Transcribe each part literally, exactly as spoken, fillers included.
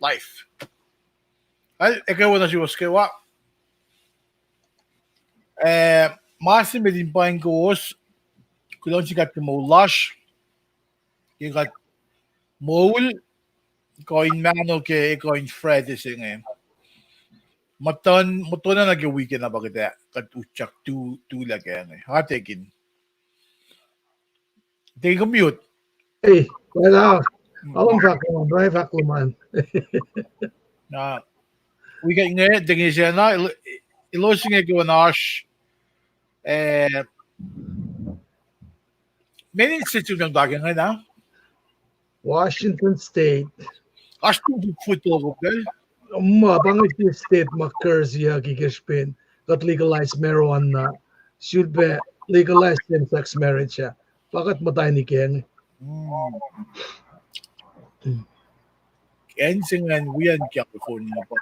Life. Al, ekuh wo nuh suwos kwewa. Eh, ma se met in paing kowos, kuloh nuh sin God ke moul lasr, ke kuht moul, kuh in mahno ke, kuh in Friday se inge. Muhtuhn, muhtuhn na ke weekend na pa kuht, kuht utyak tu, tu lah ke inge. Atekihn. Take a mute. Ei, well, uh, alam fahk luhman, right? Fahk luhman. Na, wi kuht inge, Deacon Sena, el-, elos inge ke wen oasr, eh, many states in America inge na? Washington State. Oasr tu football ko pacl? Ma, pa inge state ma Jersey-ki ke srihpen kuht legalize marijuana, sulpac legalize same-sex marriage ah. Pa kuht muhta in ikac inge. Acn se ingacn wi acn California pa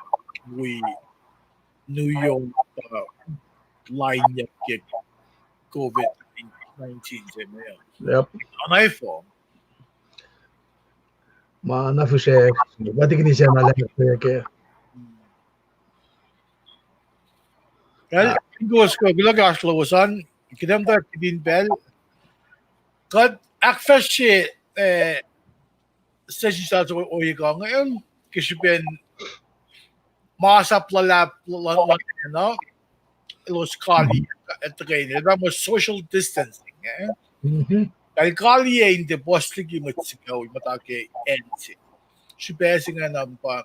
wi New York, uh, line yap ke COVID nineteen se inge. Yep. Ana efuh? Ma na fihsracsr, ma Deacon Sena lah ke. Well, kulos, kuloh ke oasr lowos an, kuht muhta kihtin pacl. Kuht ahkfahsrye, eh, session sa ohiyac kuh inge, ke srihpen masap luhlahp luhn, luhn, elos kali, eh, tuhkweni, el pa muh social distancing, eh? Kal kali in tiac puhs liki mwet suhkawihl muhta ke acn se. Srihpac se ingacn pa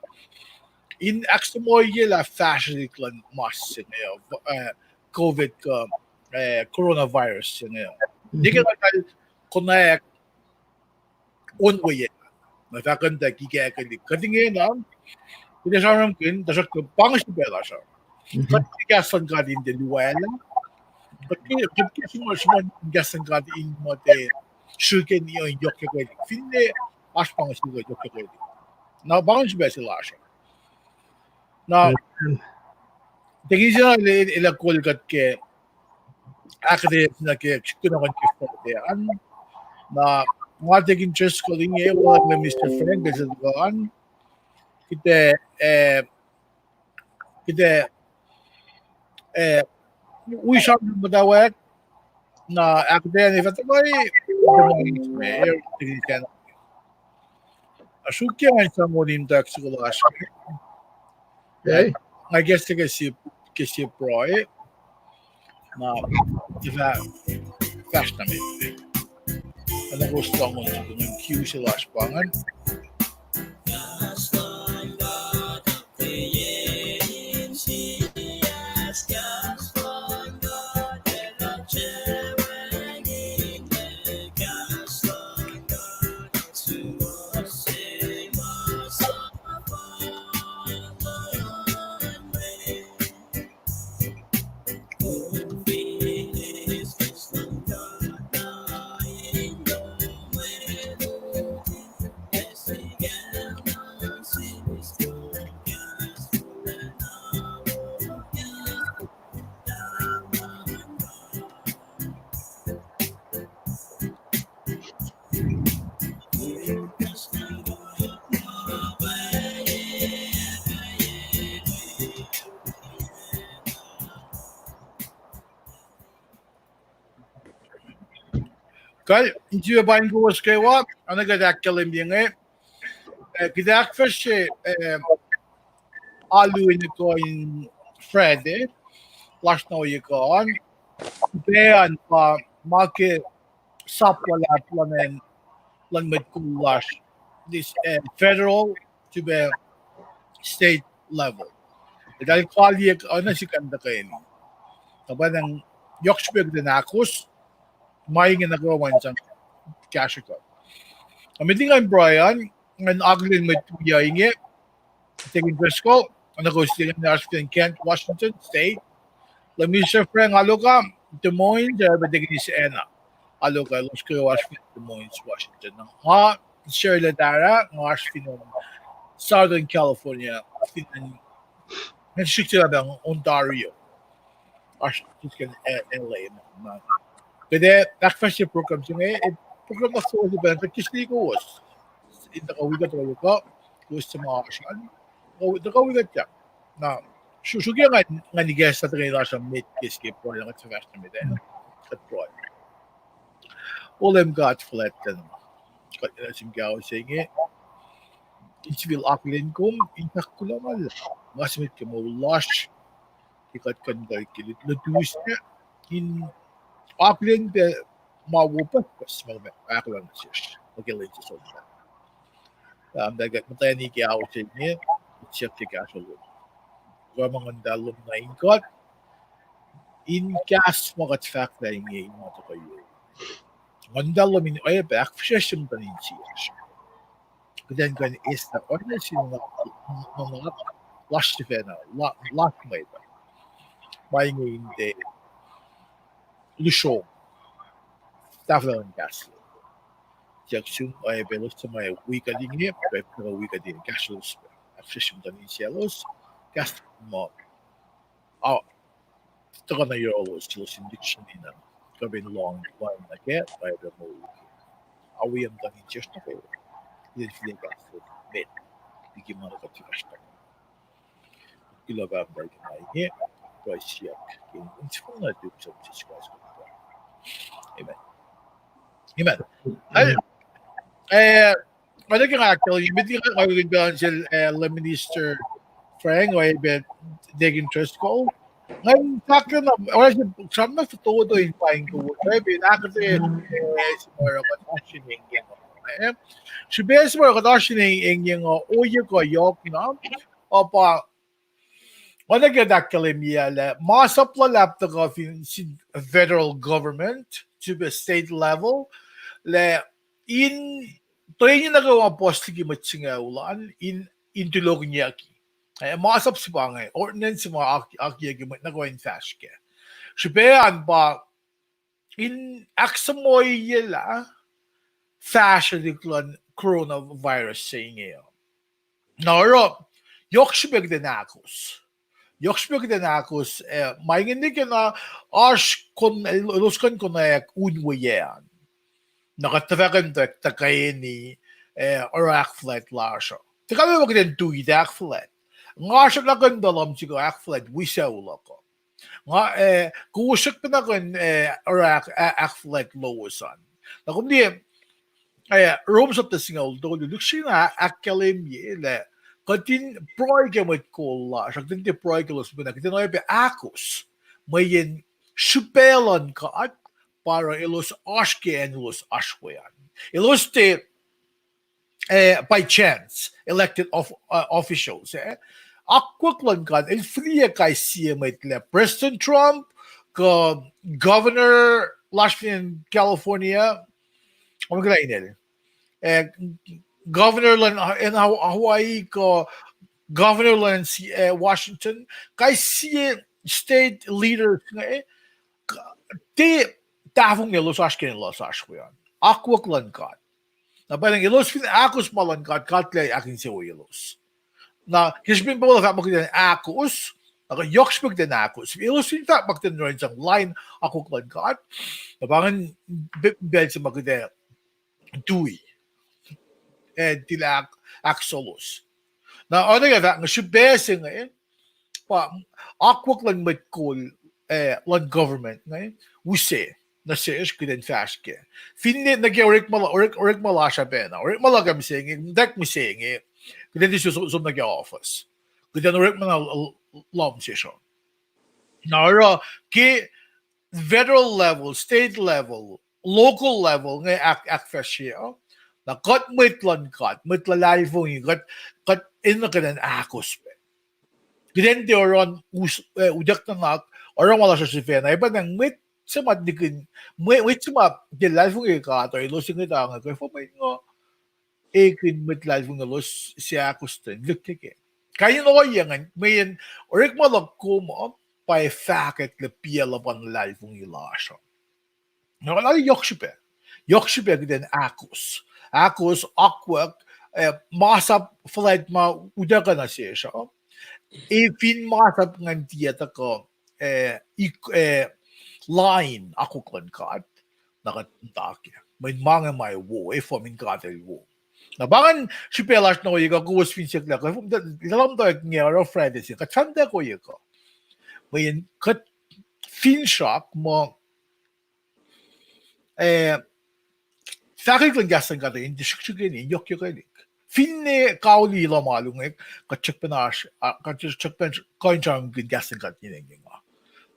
in ahksamohiyac lah fahsrwelihk luhn mas se inge, eh, COVID kuh, eh, coronavirus se inge. Nike na kal konwacack on weyen. Na fahk an tuh kikackelihk kuht ingena, kuht ac sramsramkihn, tuhsruhktuh pa inge srihpac lasr uh. Kuht ke kahs luhn God in tiac luwaclah. Kuht ke, kuht ke sruhmuhn, sruhmuhn kahs luhn God in muhta srihke in yohk yohkwelihk. Finne oasr pa inge srihke yohk yohkwelihk. Na pa inge srihpac se lasr uh. Na, Deacon Sena el, el, el kol kuht ke ahkuhtweyac nuh ke kunohkohn ke Friday an. Na, nga Deacon Driscoll inge, wo Minister Frank, el se tuhkuh an. Kuht ac, eh, kuht ac, eh, wi sramsram muhtwacwacack, na ahkuhtweyac nuh fah tuhkuh, Deacon Sena. Na sruokyac ngan sang woni in tuh ahksikuhl lasr. Nga guess ke sie, ke sie pruhe. Na, tiac fahsr na met. Ac na kowos lohng on soko in cue se lasr pa ingacn. Kal, in sifilpac paing kowos kwewa, oacna kuht ahkkahlwemye inge. Eh, kuht ahkfahsrye, eh, alu in ekuh in Friday, lasr na ohiyac kuh an. Pac an pa ma ke sap luhlahp luhn, luhn mwet kol lasr, this, eh, federal, sifilpac state level. Eltahl kaliyac oacna sikuhn tuhkweni. Na pa nang yohk srihpac kuht in ahkos, ma inge nuh kwewa in sang kahsrwe kuht. Na met liki ngan pruhe an, ngan akihlen mwet wiyuc inge, Deacon Driscoll, oacna kowos liye, oasr fin acn Kent, Washington State. Minister Frank Aloka, Des Moines, ac Deaconess Anna Aloka, elos kwewa oasr fin Des Moines, Washington. Nga Shirley Tara, nga oasr fin acn Southern California, fin acn, acn srihk se lah Ontario. Oasr sisken L A. Kuht ac ahkfahsrye program se inge, eh, program na suwohs, pa kuht kihsri kowos in tuhkuh wi kuht ohiyac kuh. Kowos suc ma oasr an, tuhkuh wi kuht ah. Na, sruhk ngan ikacslah tuhkweni lasr uh met ke srihke pruhe na kuht fahsr nuh met ah. Kuht pruhe. O Leum God fuhlwactlacna, kuht nuh sum ke ao se inge in sifil akihlen kom in fahk kuloh ma luhlahp, ma se met ke moul lasr, ke kuht kuh in kuh ke lutu se in akihlen pac ma wo pucspucs ma ahkolah nuh sesr nuh ke lwen se som ah. Am, kuht muhtwacni ke ao se inge, kuht siyuck ke kahsruh lom. Kuh ma Nguhn Muhtahl lom nuh in kuht, in kahs ma kuht fahklah inge in ma tuhkuh yohk. Nguhn Muhtahl lom in oacyacpac ahkfihsracsrye muhtuhn insiyacsr, kuht in kuh in eslah oacna sin nuhnak lasr sifacna, la-, lasr mwet uh, ma inge in tiac lusrom, tahfwelah in kahs lom. Siyuck sum oacyacpac elos suc ma wi kuht inge, pa tuhkuh wi kuht inge, kahsrwelos pac, ahkfihsracsrye muhtuhn insiyaclos, kahs ma, a, tuhkuh nuh yohrohlos, elos in lihksreni na, kuh in lohng, lohng nuh kac, oacyacpac moul. Awiyac muhtuhn insiyacsr nuh kwewa, in fihliyac kahs lom met, liki ma kuht fahsr nuh kac. Kuloh pa muhtahl ke ma inge, pruhe siyuck ke inen Jisus Kraist. Amen. Amen. Eh, nga nuh ke nga ahkkahlwemye, met liki nga wi kuh in pacl sel, eh, Lay Minister Frank, oacyacpac Deacon Driscoll. Ngan fahk na, oruh se sramna fototo in paing kowos, oacyacpac in ahkuhtweyac, eh, se ma oruh kuht oasr in engyeng uh. Eh, srihpac se ma oruh kuht oasr in engyeng uh, ohiyac kuh yohk na, uh, pa, nga nuh ke ahkkahlwemye lah masap luhlahp tuhkuh fin sin federal government to the state level, lah in toeni nuh kwewa puhs liki mwet singucul an in, in tulohkihnyucki. Eh, masap se pa inge, ordinance ma ak-, akiyucki mwet nuh kwewa in fahsr kac. Srihpac an pa in ahksuhmuhiyac lah fahsrwelihk luhn coronavirus se inge uh. Na oruh, yohk srihpac kuht in ahkos. Yohk srihpac kuht in ahkos, eh, ma inge nwe ke na oasr kon-, elos kuh in konwacack un weacng. Na kuht tuhfah kuh in tuhkweni, eh, oruh ahkfuhlwact lasr uh. Tuhkuh ma kuht in tui ahkfuhlwact. Nga srackna kuh in tuh lohm sihk ahkfuhlwact wi sucu luhk uh. Nga, eh, kowos srackna kuh in, eh, oruh ahk-, ah-, ahkfuhlwact lowos an. Na kom liye, eh, Rom sapta singucul tolu, lihksreni ahkkahlwemye lah kuht in pruhe ke mwet kol lasr, kuht in tiac pruhe ke elos pacna, kuht in oacyacpac ahkos mweyen srihpac luhn God pa oruh elos oasr ke acn elos oasr we an. Elos tiac, eh, by chance elected of-, uh, officials, eh. Akwuck luhn God el fihliyac kais sie mwet, lah President Trump, kuh governor lasr fin California, eh, governor luhn, in Hawaii, kuh governor luhn, eh, Washington, kais sie state leaders inge, tiac tahfonglac elos oasr ke acn elos oasr we an. Akwuck luhn God. Na pwacnwacng elos fin ahkos ma luhn God, God lac ahkinsewowoye elos. Na ke srihpen Paul el fahk ma kuht in ahkos, na kuh yohk srihpac kuht in ahkos. Elos fin fahk ma kuht in oruh in sang lain akwuck luhn God, na pa ingacn, pacl se ma kuht ac tui, ac tilac ahk-, ahksuwohs. Na oacna ke fahk inge, srihpac se inge, pa akwuck luhn mwet kol, eh, luhn government inge use nuh sesr kuht in fahsr kac. Finne nuh ke orekma la-, orek-, orekma lasr uh pacna, orekma luhk uh mihsenge, muhtwacwacack mihsenge, kuht in tiac som, som nuh ke office. Kuht in orekma na l-, l-, lohm sesr uh. Na oruh ke federal level, state level, local level inge ahk-, ahkfahsrye uh, na kuht mwet luhn God, mwet luhlahlfongi, kuht, kuht enenuh kuht in ahkos pac. Kuht in tiac oruh us-, eh, utuck nuhnak, oruh ma lasr uh sifacna, ac pwacnwacng mwet se ma nikihn, mwe-, mwet se ma tiac luhlahlfongi God uh, elos inge tuh inge, kuh fomwet ngo, ekihn mwet luhlahlfongi elos se ahkostwen, lihkkeke. Kain in ohiyac ingacn, mweyen orekma luhk kom uh, pa ac fahkwack lah piac luhpan luhlahlfongi lasr uh. Na yohk srihpac, yohk srihpac kuht in ahkos, ahkos akwuck, eh, masap fuhlwact ma utuckuh nuh sesr uh, ac fin masap ingacn tiac tuhkuh, eh, ik-, eh, lain akwuck luhn God, na kuht muhta kac. Mweyen ma inge ma wo, efuh in God el wo. Na pa ingacn srihpac lasr nuh ohiyac kuh kowos fin siyuck lah kuh, lah muhtwacwacack inge oruh Friday se, kuht fahk muhtwacwacack ohiyac kuh. Mweyen kuht finsrak muh, eh, fahkwack luhn kahs luhn God in srihsrihk, in yohkyohkwelihk. Finne kauli luhn ma luhngse, kuht srackpacna, kuht srackpacna kuh in sramsramkihn kahs luhn God in engyeng uh.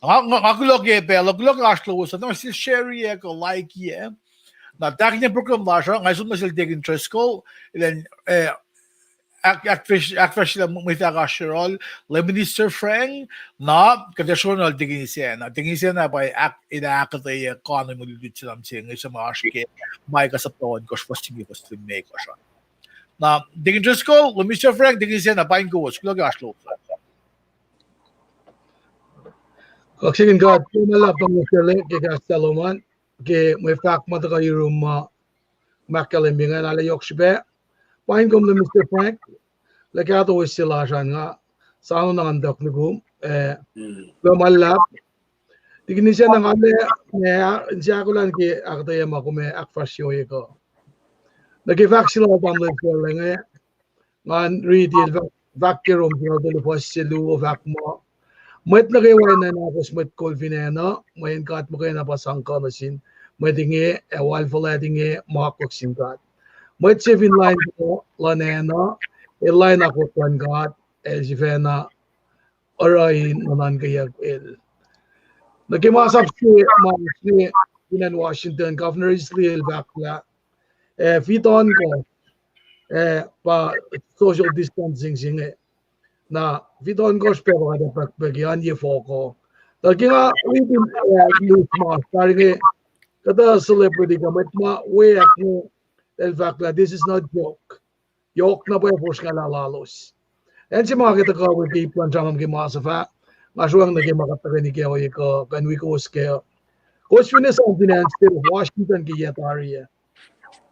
Nga, nga, nga kuloh ke pacl uh, kuloh ke oasr lowos, na sel share-i ac kuh like-i ac. Na tahkihn program lasr uh, nga som nuh sel Deacon Driscoll, elan, eh, ahk-, ahkfahsrye, ahkfahsrye lah mwe fahk oasr yohrohl, Lay Minister Frank, na kuht ac sronuhl Deacon Isacna. Deacon Isacna pa ahk-, el ahkuhtweyac kain mwe lutlut se nuh se inge, suc ma oasr ke Micah sapta ohnkohsr, fuhs singucul fuhs limekohsr an. Na Deacon Driscoll, Lay Minister Frank, Deacon Isacna, paing kowos, kuloh ke oasr lowos. Kaksakihn God, ke ma luhlahp pahngosele ke kahs lom an, ke mwe fahk ma tuhkuh yurum ma ahkkahlwemye ingacn, arlac yohk srihpac. Paing kom Lay Minister Frank, lah kahto wes se lasr an nga, soano na ngan tok nukum, eh, kuloh ma luhlahp. Deacon Isacna, nga arlac, eh, inse ahkolah ke ahkuhtweyac ma kom ac ahkfahsrye ohiyac kuh. Nuh ke fahk se lal tamuhlwel Sel inge, ngan riti el fahk, fahk ke Rom singucul tolu fuhs sie luo, fahk muh, mwet nuh kwewa enenuh ahkos mwet kol fin acn uh, mweyen God muhkwena pa sang kuh nuh sin mwet inge, ac wal fuhlwact inge ma akwuck sin God. Mwet se fin lain kuh luhn acn uh, el lain akwuck luhn God, el sifacna oruh in nuhnuhnkweyuck el. Nuh ke masap se ma se fin acn Washington, Governor Inslee el fahk lah, eh, feet ohnkohsr, eh, pa social distancing se inge. Na feet ohnkohsr pac pa kuht ac packpacki an ye fohk uh. Tuh ke nga riti, eh, news ma tari inge, kuhtuh celebrity kuh mwet ma weack inge, el fahk lah this is not joke. Yohk na pwacye fosrngahlah lalos. Acn se ma ke tuhkuh we ke ip luhn sramsram ke ma suhfal, nga sruang nuh ke ma kuht tuhkweni ke ohiyac kuh, kuh in wi kowos kac. Kowos fin esam fin acn state of Washington ke yac tari ah,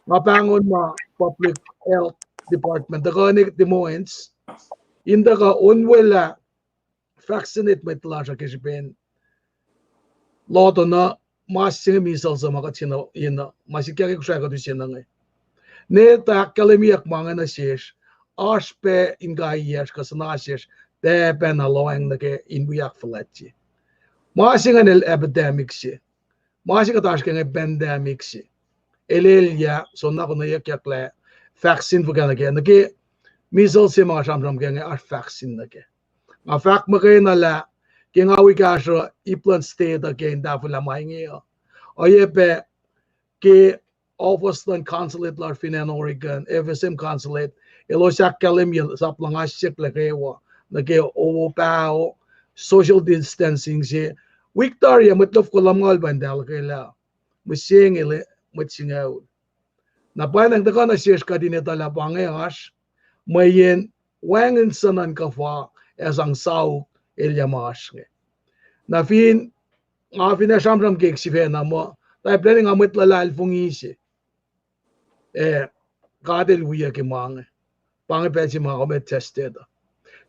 nga pahngon ma Public Health Department tuhkuh nuh Des Moines in tuhkuh onwelah vaccinate mwet lasr uh ke srihpen lotu na mas se inge measles uh ma kuht se na, ma sikyak ke Kosrae kuht use na inge. Ne tuh ahkkahlwemyeyuck ma inge nuh sesr, oasr pac inkaiyacsr kuh suhna sesr tiac pacna lohacng nuh ke in wi ahkfuhlwactye. Ma se ingacn el epidemic se. Ma se kuht oasr ke inge pandemic se. El elyah, soenna konweyuckyak lah vaccine fuhkah nuh kac. Nuh ke measles se ma nga sramsram ke inge oasr vaccine nuh kac. Nga fahk muhkwena lah ke nga wi kahsruh ip luhn state uh ke in tahfwelah ma inge uh, oacyacpac ke office luhn consulate lasr fin acn Oregon, F S M consulate, elos ahkkahlwemye sap luhngse siyuck lah kwewa nuh ke owo paho, social distancing se. Wik tari ah mwet lofko lumngaul pa in tahluhkwelah, mihsenge mwet singucul. Na pwacnwacng tuhkuh nuh sesr kuht in etuh lah pa inge oasr mweyen wacngihn suhnuhn kuhfa ac sang sauk elyah ma oasr inge. Na fin nga fin ac sramsram ke sifacna muh, tahlplah nga mwet luhlahlfongi se. Eh, God El wiyuck ke ma inge. Pa inge pacl se ma kom ac tested uh.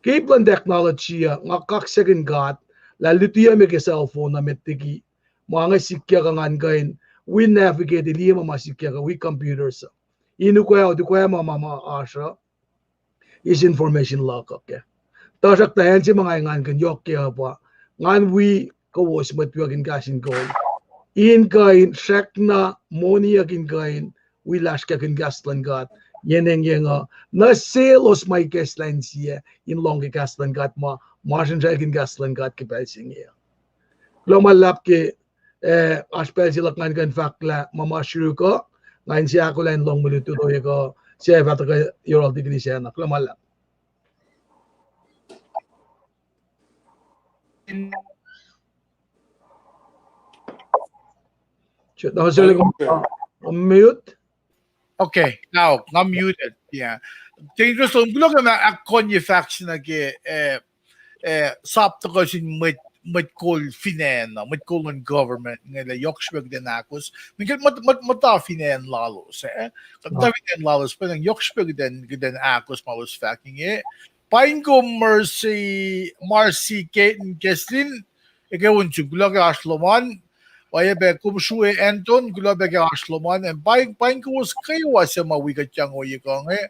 Ke ip luhn technology uh, nga kaksakihn God lah lutiyucme ke cell phone uh met liki ma inge sikyak uh ngan kuh in wi navigate, liye ma ma sikyak uh wi computers uh. In ukwe, ukwe ma ma ma oasr uh, is information luhk uh kac. Tuhsruhktuh acn se ma nga engankihn yohk kac uh pa ngan wi kowos mwet wiyuck in kahs in kol in kuh in srackna moniyuck in kuh in wi lasr kiyuck in kahs luhn God, yen engyeng uh, nuh selos ma ikacslah insiyac in lohng ke kahs luhn God ma, ma srihsrihk in kahs luhn God ke pacl se inge uh. Kuloh ma luhlahp ke, eh, oasr pacl se luhk ngan kuh in fahk lah ma ma srihk uh, nga inse ahkolah in lohng mwe lutlut ohiyac kuh, se fah tuhkuh yohrohl Deacon Isacna. Kuloh ma luhlahp. Mute. Okay, now I'm muted. Yeah. Deacon Driscoll, kuloh ke ma ahkkonye fahk se nuh ke, eh, eh, sap tuhkuh sin mwet, mwet kol fin acn uh, mwet kol luhn government inge lah yohk srihpac kuht in ahkos. Mwet, mwet, mwet muhta fin acn lalos, eh? Kuht muhta fin acn lalos, pa yohk srihpac kuht in, kuht in ahkos ma elos fahk inge. Paing kom Mercy, Marcy Kate Keslin, eke on sum, kuloh ke oasr lom an. Pwacye pac, kom srue Anton, kuloh pac ke oasr lom an, and paing, paing kowos kwewa suc ma wi kuht yang ohiyac kuh inge,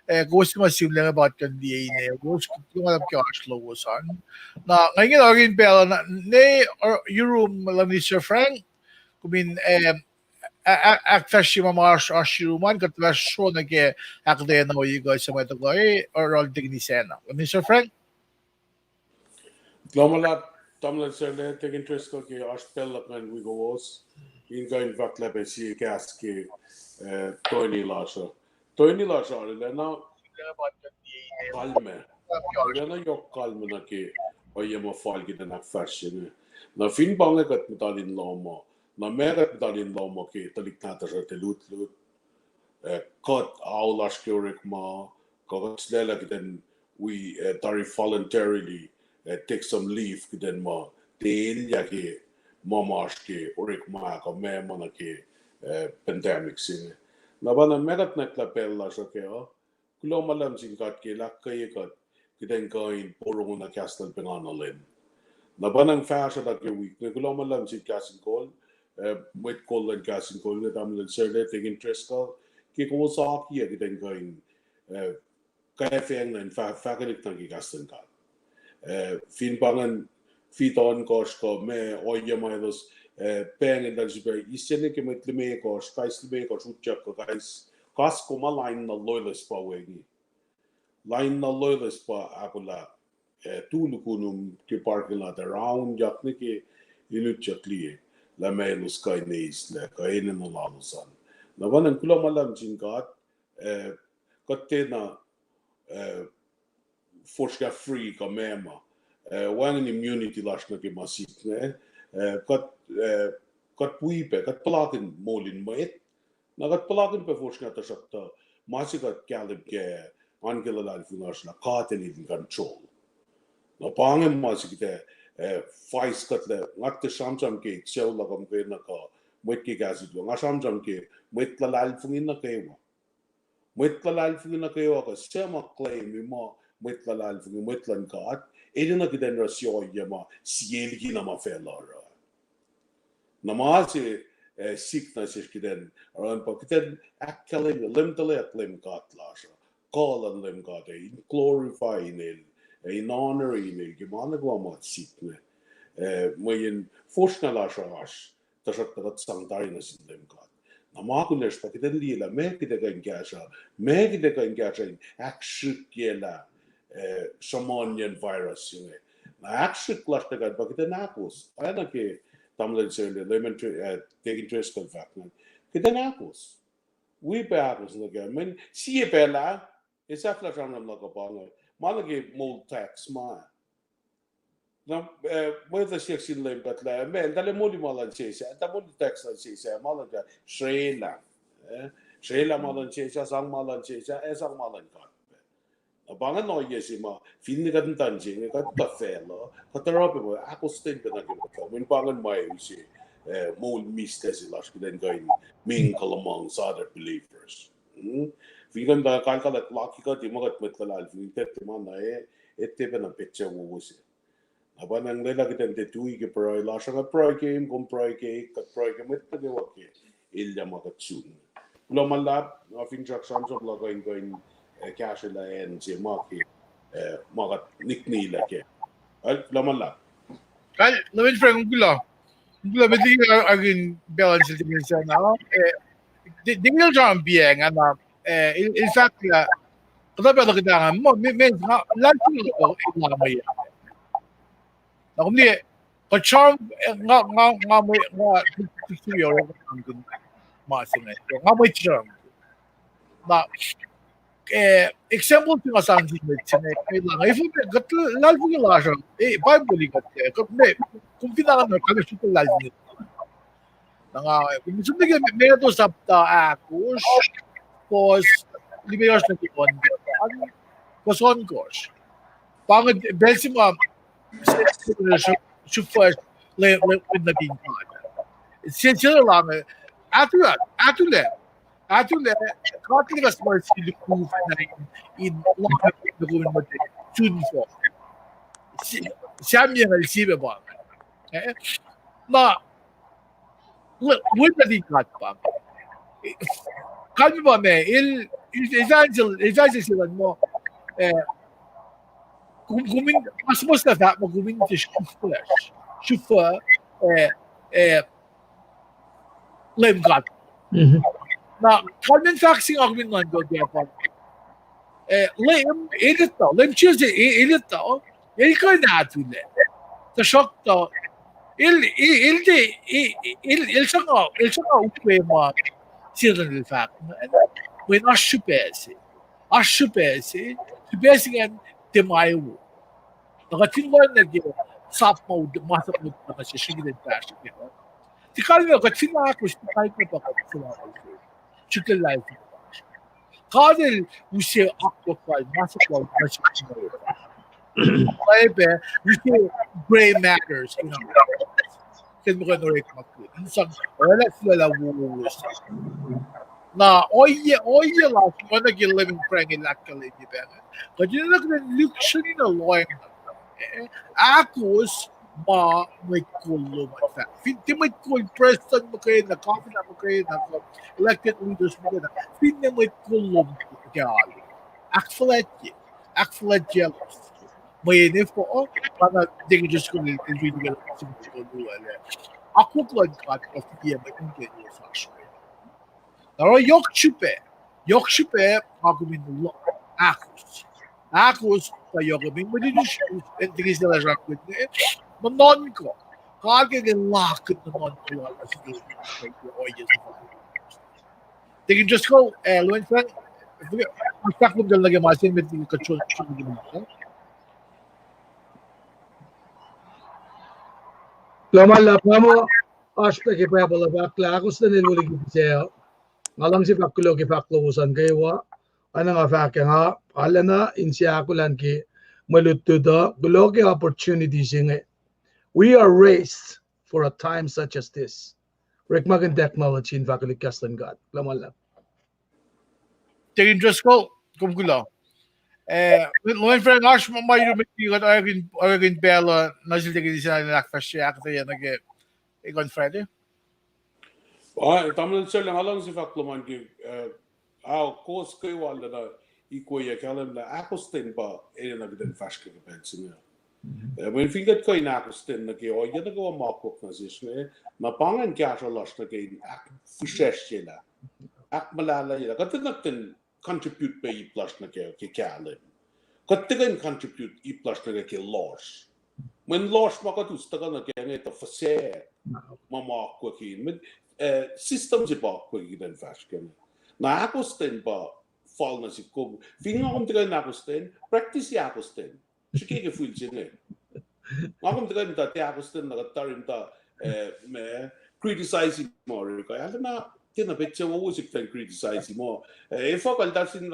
eh, kowos ma sihmlac inge pa kuht kuh in liye ine, kowos kuloh ma luhlahp ke oasr lowos an. Na, nga ingena oaring pacl na, ne, uh, yurum luhn Mister Frank, kom in, eh, a-, a-, ahkfahsrye ma ma oasr, oasr yurum an, kuht fahsr sro nuh ke ahkuhtweyac na ohiyac kuh suc ma tuhkuh, eh, oruh tekini sacna. Mister Frank? Kuloh ma luhlahp, tamuhlwel Sele, tekini Driscoll ke oasr pacl luhk ngan wi kowos, in kuh in fahk lah pac sie kahs ke, eh, toeni lasr uh. Toeni lasr uh arulacna kalmac. Arulacna yohk kalmac nuh ke ohiyac ma fal kuht in ahkfahsrye inge. Na fin pa inge kuht muhta in lohm uh, na ma kuht muhta in lohm uh ke tuhlihk nahtuhsr uh, tuhlihk lutlut, eh, kuht ao lasr ke orekma, kuh kuht sulaclah kuht in wi, eh, tari voluntarily, eh, take some leave kuht in muh tiac elyah ke ma ma oasr ke orekma kuh ma ma nuh ke, eh, pandemic se inge. Na pa na ma kuht nwacklah pacl lasr uh kac uh, kuloh ma luhlahp sin God ke El ahkkweye kuht, kuht in kuh in porongo na kahs lal pengana Leum. Na pa na fahsruh nuh ke wik inge, kuloh ma luhlahp sin Kahs in Kol, eh, mwet kol luhn Kahs in Kol inge, tamuhlwel Sele, tekini Driscoll, ke kowos akiyac kuht in kuh in, eh, kwacfeacng na in fah-, fahkwelihk nuh ke kahs luhn God. Eh, fin pa ingacn, fitu ohnkohsr kuh ma ohiyac ma elos, eh, pahngel eltahl sifilpac, isene ke mwet limekohsr, kais limekohsr utyak kuh kais, kas kom ah, lain na loeloes pa wacngihn. Lain na loeloes pa ahkolah, eh, tu lukunum ke parking lot ah, raunyak nuh ke in utyak liye lah ma elos kuh in eis lah kuh enenuh lalos an. Na pa na kuloh ma luhlahp sin God, eh, kuht tiacna, eh, fosrngah free kuh ma ma, eh, wacngihn immunity lasr nuh ke ma sik inge, eh, kuht, eh, kuht wi pac, kuht puhlakihn moul in mwet, na kuht puhlakihn pac fosrngah, tuhsruhktuh ma se kuht kahlwem kac, oan ke luhlahlfongi lasr lah God El in control. Na pa inge ma se kuht, eh, vice kuht lah, nga tiac sramsram ke sucu luhk uh muhkwena kuh mwet ke kahs in kol, nga sramsram ke mwet luhlahlfongi nuh kwewa. Mwet luhlahlfongi nuh kwewa kuh suc ma claim-i muh mwet luhlahlfongi, mwet luhn God, enenuh kuht in oruh sie ohiyac ma sie liki na ma facluh oruh. Na ma se, eh, sik na sesr kuht in oruh pa kuht in ahkkahlwemye Leum tuhlac, Leum God lasr uh, kuh luhn Leum God uh, in glorify-in El, ac in honor-in El ke ma nuh kwewa ma sik inge. Eh, mweyen fosrngah lasr uh oasr, tuhsruhktuh kuht sang tari nuh sin Leum God. Na ma kunacsr pa kuht in liye lah meac kuht ac kuh in kahsruh, meac kuht ac kuh in kahsruh in ahksrihkyelah, eh, sruhmuhnyacn virus se inge. Na ahksrihk lasr nuh kac pa kuht in ahkos, oacna ke tamuhlwel Sele, Leman Tre-, eh, tekini Driscoll fahk ingacn, kuht in ahkos. Wi pac ahkos nuh kac, mweyen sie pacl ah, esahflah sramsram luhk uh pa inge, ma nuh ke moul tax ma. Na, eh, mwet uh siyuck sin Leum God lah, meac, eltahl ac moli ma luhn sesr ah, eltahl moli tax luhn sesr ah, ma luhn God, srelah. Eh, srelah ma luhn sesr ah, sang ma luhn sesr ah, ac sang ma luhn God pac. Na pa ingacn ohiyac se ma, finne kuht muhta nuh se inge, kuht muhta facluh, kuht oruh pac ma ahkostwen pac nuh ke ma, mweyen pa ingacn ma use, eh, moul mihslac se lasr kuht in kuh in mingle amongst other believers. Hmm? Fin kuht muhta kalkal luhk liki kuht, ma kuht mwet luhlahlfongi, kuht tiac ma na, eh, etuh pac na petsac wowo se. Na pa nang lwelah kuht in tiac tui ke pruhe lasr uh, kuht pruhe ke, kom pruhe ke, kuht pruhe ke mwet nuh kwewa ke elyah ma kuht sun. Kuloh ma luhlahp, nga finsrak sramsram luhk uh in kuh in, eh, kahsrwelah acn se ma ke, eh, ma kuht niknilah kac. Kuloh ma luhlahp. Kal, Leman Frank, kuloh. Kuloh, met liki akin balance el tikin sana, eh, di-, dingil sramsram piacng, ana, eh, el, el fahk lah, kuhtuh pacl uh kuht angan, ma, me, me, nga, luhlahlfongi luhk uh, el lah mwe. Na kom liye, kuht sramsram, eh, nga, nga, nga mwe, nga, sramsram, ma se inge, nga mwe sramsram. Na, eh, example se nga sang sin mwet se inge, eh, lah, efuh me, kuht luhlahlfongi lasr uh, eh, Bible kuht, eh, kuht me, kom fin angan, kuht srihke luhlahlfongi. Na nga, eh, kom som nuh ke Matthew sapta ahkosr, verse limekohsr nuh ke ohnkohsr, verse ohnkohsr. Pa inge pacl se ma, se, se, srihfesr, le, le, le nuhtin God. Se, se lah inge, atuh, atuh lah, atuh lah, God El kuh suhmuhslah lukuf na in, in lahm nuh kom in muhta sun fohk. Si-, Samuel el sie pa. Eh? Na, Witness in God pa. Kalmac pa ma, el, el, el fahk sel, el fahk sel, sel an muh, eh, kom, kom in, mas, mas na fahk muh kom in tiac sruhf flesh, sruhf, eh, eh, Leum God. Na, kalmac in fahk se nga kom in nuhnkuh kac pa. Eh, Leum, el etuh, Leum Jisus, e-, el etuh, el kuh in atulac. Tuhsruhktuh, el, el, el, el, el sruhnga, el sruhnga ukwe ma Setan el fahk. Mweyen oasr srihpac se. Oasr srihpac se. Srihpac se ingacn tiac ma wo. Na kuht fin lohacng nuh ke sap ma, masap ma, ma se srihke in fahsr ke. Tiac kalmac, kuht fin ahkos, tiac kalmac pa kuht fin ahkos. Srihke lah God el use akwuck lal, masap lal, masap lal. Oacyacpac, use gray matters, you know. Kihtin muh kuh in orekmakihn. In sang oraclah sulaclah wowos. Na, ohiyac, ohiyac lasr, ma nuh ke Leum in prange el ahkkahlwemye pac ingacn. Kuht in nuh ke lihksreni na lohacng. Eh, ahkos ma mwet kol lom an fahk. Fin tiac mwet kol, prestuhn muhkwena, governor muhkwena, kuh elected leaders muhkwena, finne mwet kol lom ke alu. Ahkfuhlwactye, ahkfuhlwactye elos. Mweyen efuh, pa na Deacon Driscoll el, el riti ke luhn Psalm tolu ah, akwuck luhn God pa fihliyac mwe inkucl elos oasr we. Na oruh yohk srihpac, yohk srihpac ma kom in lo-, ahkos. Ahkos, tuh yohk kom in mwe luti, in tiki se lasr akwuck ne, ma nuhnkuh. God el lakihn ma nuhnkuh lal nuh sin ohiyac se. Deacon Driscoll, eh, Luen Frank, fahk lom kacl nuh ke ma se met liki kuht srol, srol nuh ke ma se. Kuloh ma luhlahp, nga muh oasr pac ke Bible uh fahk lah ahkostwen el wo liki pihsac. Nga luhngse fahk kuloh ke fahk lowos an kwewa. Oacna nga fahk ah, nga arulacna inse ahkolah nuh ke mwe lutlut uh, kuloh ke opportunity se inge. We are raised for a time such as this. Orekmakihn technology in fahkwelihk kahs luhn God. Kuloh ma luhlahp. Deacon Driscoll, kom kuloh. Eh, Luen Frank, oasr ma, ma yurum met liki kuht orekmakihn pacl uh nuh sel Deacon Isacn in ahkfahsrye ahkuhtweyac nuh ke ekuh in Friday. Ah, tamuhlwel Sel, nga luhngse fahk lom an ke, eh, ao kowos kwewa lacna ikweyuc kahlwem lah ahkostwen pa enenuh kuht in fahsr ke pacl se inge. Eh, mweyen fin kuht kuh in ahkostwen nuh ke ohiyac nuh kwewa ma akwuck nuh sesr inge, na pa ingacn kahsruh lasr nuh ke in ahkfihsracsryelah, ahkmuhlahlayelah. Kuht enenuh kuht in contribute pac ip lasr nuh ke, ke kahlwem. Kuht tiac kuh in contribute ip lasr nuh ke, ke lohsr. Mweyen lohsr ma kuht us tuhkuh nuh ke inge tuh fuhsac ma, ma akwuck in. Mweyen, eh, system se pa akwuck kuht in fahsr ke inge. Na ahkostwen pa fal nuh sihk kom. Fin nga kom tiac kuh in ahkostwen, practice ahkostwen. Srihke ke fihl se inge. Nga kom tiac kuh in muhta tiac ahkostwen na kuht tari muhta, eh, ma, criticize ma orek. Arulacna tiacna petsac wowo sihk in criticize ma. Eh, efuh kuh eltahl sin,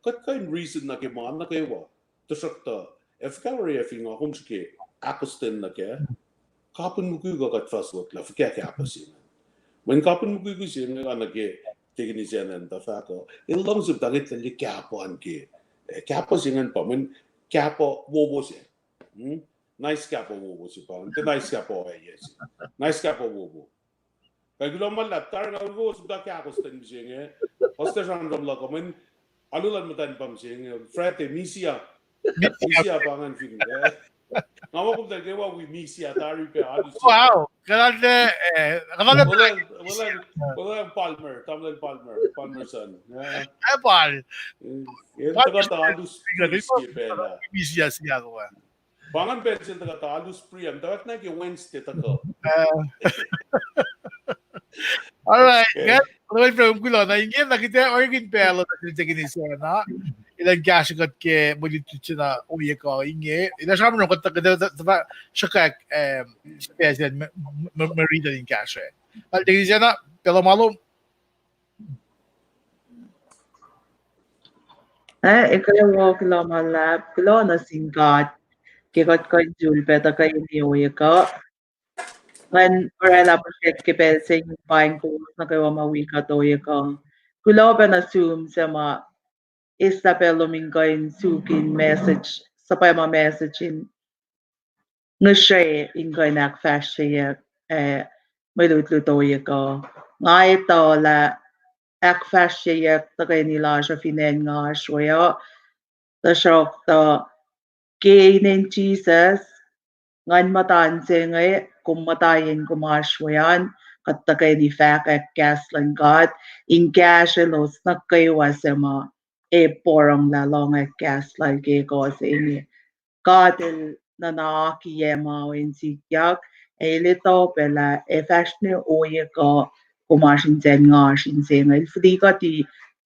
kuht kuh in reason nuh ke ma nuh kwewa. Tuhsruhktuh, ac fuhkah oruh fin nga kom srihke ahkostwen nuh kac, kapihn mukwikwi kuh kuht fah sot lah fuhkah kahpah se inge. Mweyen kapihn mukwikwi se inge, nga nuh ke Deacon Isacn an tuh fahk uh, el luhngse muhta ngetlac kahpah an ke, eh, kahpah se ingacn pa mweyen kahpah wowo se. Hmm? Nice kahpah wowo se pa, nice kahpah ohiyac se. Nice kahpah wowo. Kuloh ma luhlahp, tari nga kowos muhta ke ahkostwen mihsenge. Oasr sramsram luhk uh, mweyen alu luhn muhtwacn pa mihsenge, Friday, misia. Misia pa ngan fin, eh. Nga ma kom tuh kwewa wi misia tari pac alu se. Wow. Kuloh, eh, kuloh. Palmer, Tamuhlwel Palmer, Palmer son. Eh, Pal. Misia se. Pa ngan pacl sel tuhkuh tuh alu Spri, am tuhkuh na ke Wednesday tuhkuh. All right. Kuloh, kuloh na inge na kuht orekmakihn pacl uh nuh sel Deacon Isacn ah. Elan kahsruh kuht ke mwe lutlut se na ohiyac kuh inge. Elan sramsram kuht, kuht, kuht, kuht sruhkwack, eh, srihpac se me, me, me riti in kahsruh. Deacon Isacn ah, pacl uh ma lom. Eh, ekuh wo, kuloh ma luhlahp, kuloh nuh sin God ke kuht kuh in sulpac tuhkuh in ohiyac kuh. Ngan oraclah puhsrek ke pacl se inge paing kowos nuh kwewa ma wi kuht ohiyac kuh. Kuloh pac nuh sum suc ma eslah pacl lom in kuh in suk in message, suhpwacma message in ngihsre in kuh in ahkfahsryeyuck, eh, mwe lutlut ohiyac kuh. Nga etuh lah ahkfahsryeyuck tuhkweni lasr uh fin acn nga oasr we uh, tuhsruhktuh ke inen Jisus, Nguhn Muhtahl se inge, kom muhta yen kom oasr we an, kuht tuhkweni fahkwack kahs luhn God, in kahsrwelos nuh kwewa suc ma ac porongolah lohng kahs lal ke ekuh se inge. God El nuhnak ac ma in sikyak, ac El etuh pac lah ac fahsr ne ohiyac kuh kom oasr in se, nga oasr in se inge. El fihli kuht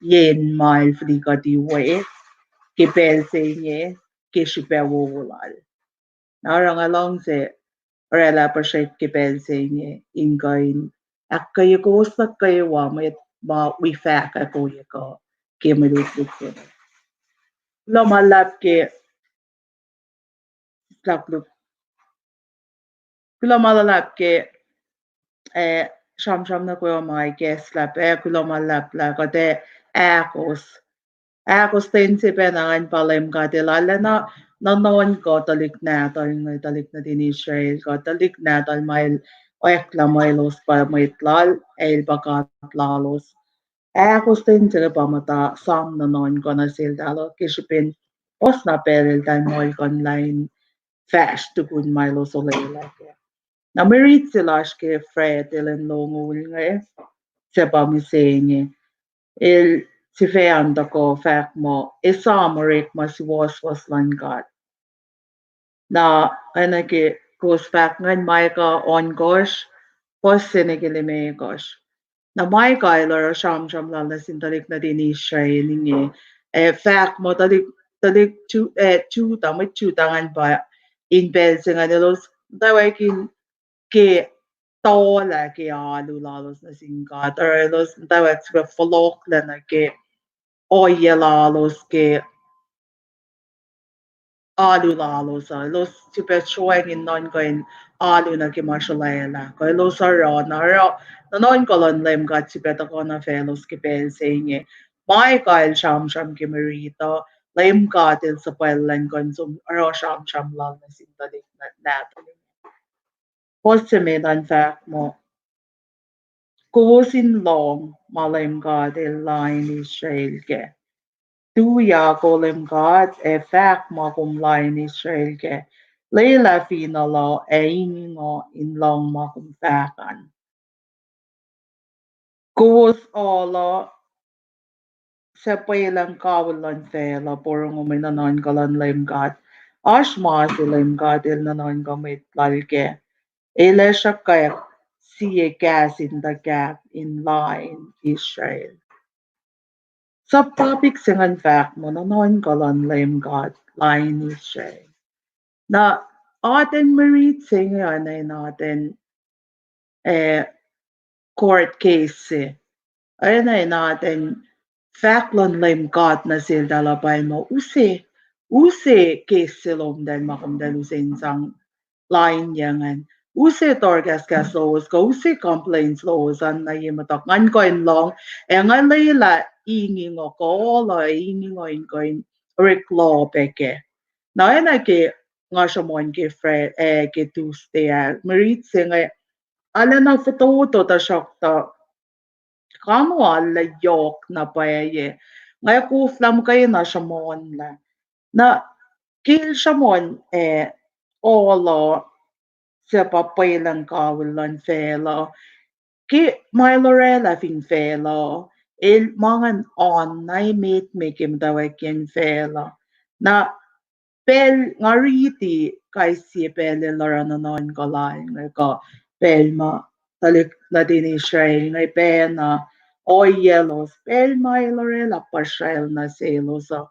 yen ma El fihli kuht we ke pacl se inge, ke srihpac wowo lal. Na oruh nga luhngse oraclah puhsrek ke pacl se inge in kuh in ahkkweye kowos nuh kwewa mwet ma wi fahkwack ohiyac kuh ke mwe lutlut se inge. Kuloh ma luhlahp ke, kuloh ma luhlahp ke, eh, sramsram nuh kwewa ma ikacslah pac, kuloh ma luhlahp lah kuht ac ahkos ahkostwen se pacna ngan pa Leum God El arulacna nuhnuhnkuh tuhlihk nahtuhl inge, tuhlihk nuhtin Israel, kuh tuhlihk nahtuhl ma El oacklah muh elos pa mwet Lal, El pa God lalos. Ahkostwen se inge pa muhta sang nuhnuhnkuh nuh seltahl uh ke srihpen puhs na pacl eltahl muhlkuhnlah in fahsr tukun ma elos olwelah kac. Na mwe rit se lasr ke Friday lwen longoul inge, suc pa mihsenge, el sifac an tuhkuh fahk muh esam orekma suwohswohs luhn God. Na oacna ke kowos fahk ingacn, Micah ohnkohsr, fuhs se nuh ke limekohsr. Na Micah el oruh sramsram lal nuh sin tuhlihk nuhtin Israel inge, ac fahk muh tuhlihk, tuhlihk Ju-, eh, Judah, mwet Judah ingacn pa in pacl se ingacn elos muhtwacwacack in ke tuhlac ke alu lalos nuh sin God, oruh elos muhtwacwacack sifilpac fohlohklac nuh ke ohiyac lalos ke alu lalos uh. Elos sifilpac sroacng in nuhnkuh in alu nuh ke ma srolwaclah. Kuh elos oruh na oruh nuhnuhnkuh luhn Leum God sifilpac tuhkuh nuh faclos ke pacl se inge. Micah el sramsram ke mwe rit uh, Leum God El suhpwacllah in kuh in som oruh sramsram lal nuh sin tuhlihk nahtuhl. Fuhs se met an fahk muh, kowos in lohng ma Leum God El lain Israel kac. Tuyak, O Leum God, ac fahk ma kom lain Israel kac. Lwelah finohl uh ac ingingo in lohng ma kom fahk an. Kowos ohl uh suc pwelucng kawihl luhn facluh, porongo mwe nuhnuhnkuh luhn Leum God. Oasr ma se Leum God El nuhnuhnkuh mwet Lal kac. El ac sruhkwack sie kahs in tuhkahk in lain Israel. Subtopic se ingacn fahk muh nuhnuhnkuh luhn Leum God lain Israel. Na atacn mwe rit se inge oacna in atacn, eh, court case se. Oacna in atacn fahk luhn Leum God nuh seltahl uh pa muh use, use case se lomtahl ma komtahl use in sang lainyuck ingacn. Use tohrkahskahs lowos kuh use complaints lowos an nuh ye muhtuhk ngan kuh in lohng, ac nga lwelah ingingo kuh ohl uh ac ingingo in kuh in orek loh pac kac. Na oacna ke nga sruhmuhn ke Fri-, eh, ke Tuesday ah, mwe rit se inge arulacna fototo, tuhsruhktuh kamo arlac yohk na pwacye. Nga koflah muhkwena sruhmuhnlah. Na ke el sruhmuhn, eh, ohl uh suc pa pwelucng kawihl luhn facluh, ke ma el orwaclah fin facluh, el ma ingacn oan na emet me ke muhtwacwacackiyacn facluh. Na pacl nga riti kais sie pacl el oruh nuhnuhnkuh lal inge kuh pacl ma tuhlihk nuhtin Israel inge pacna ohiyaclos, pacl ma el orwaclah puhsracl nuh selos uh,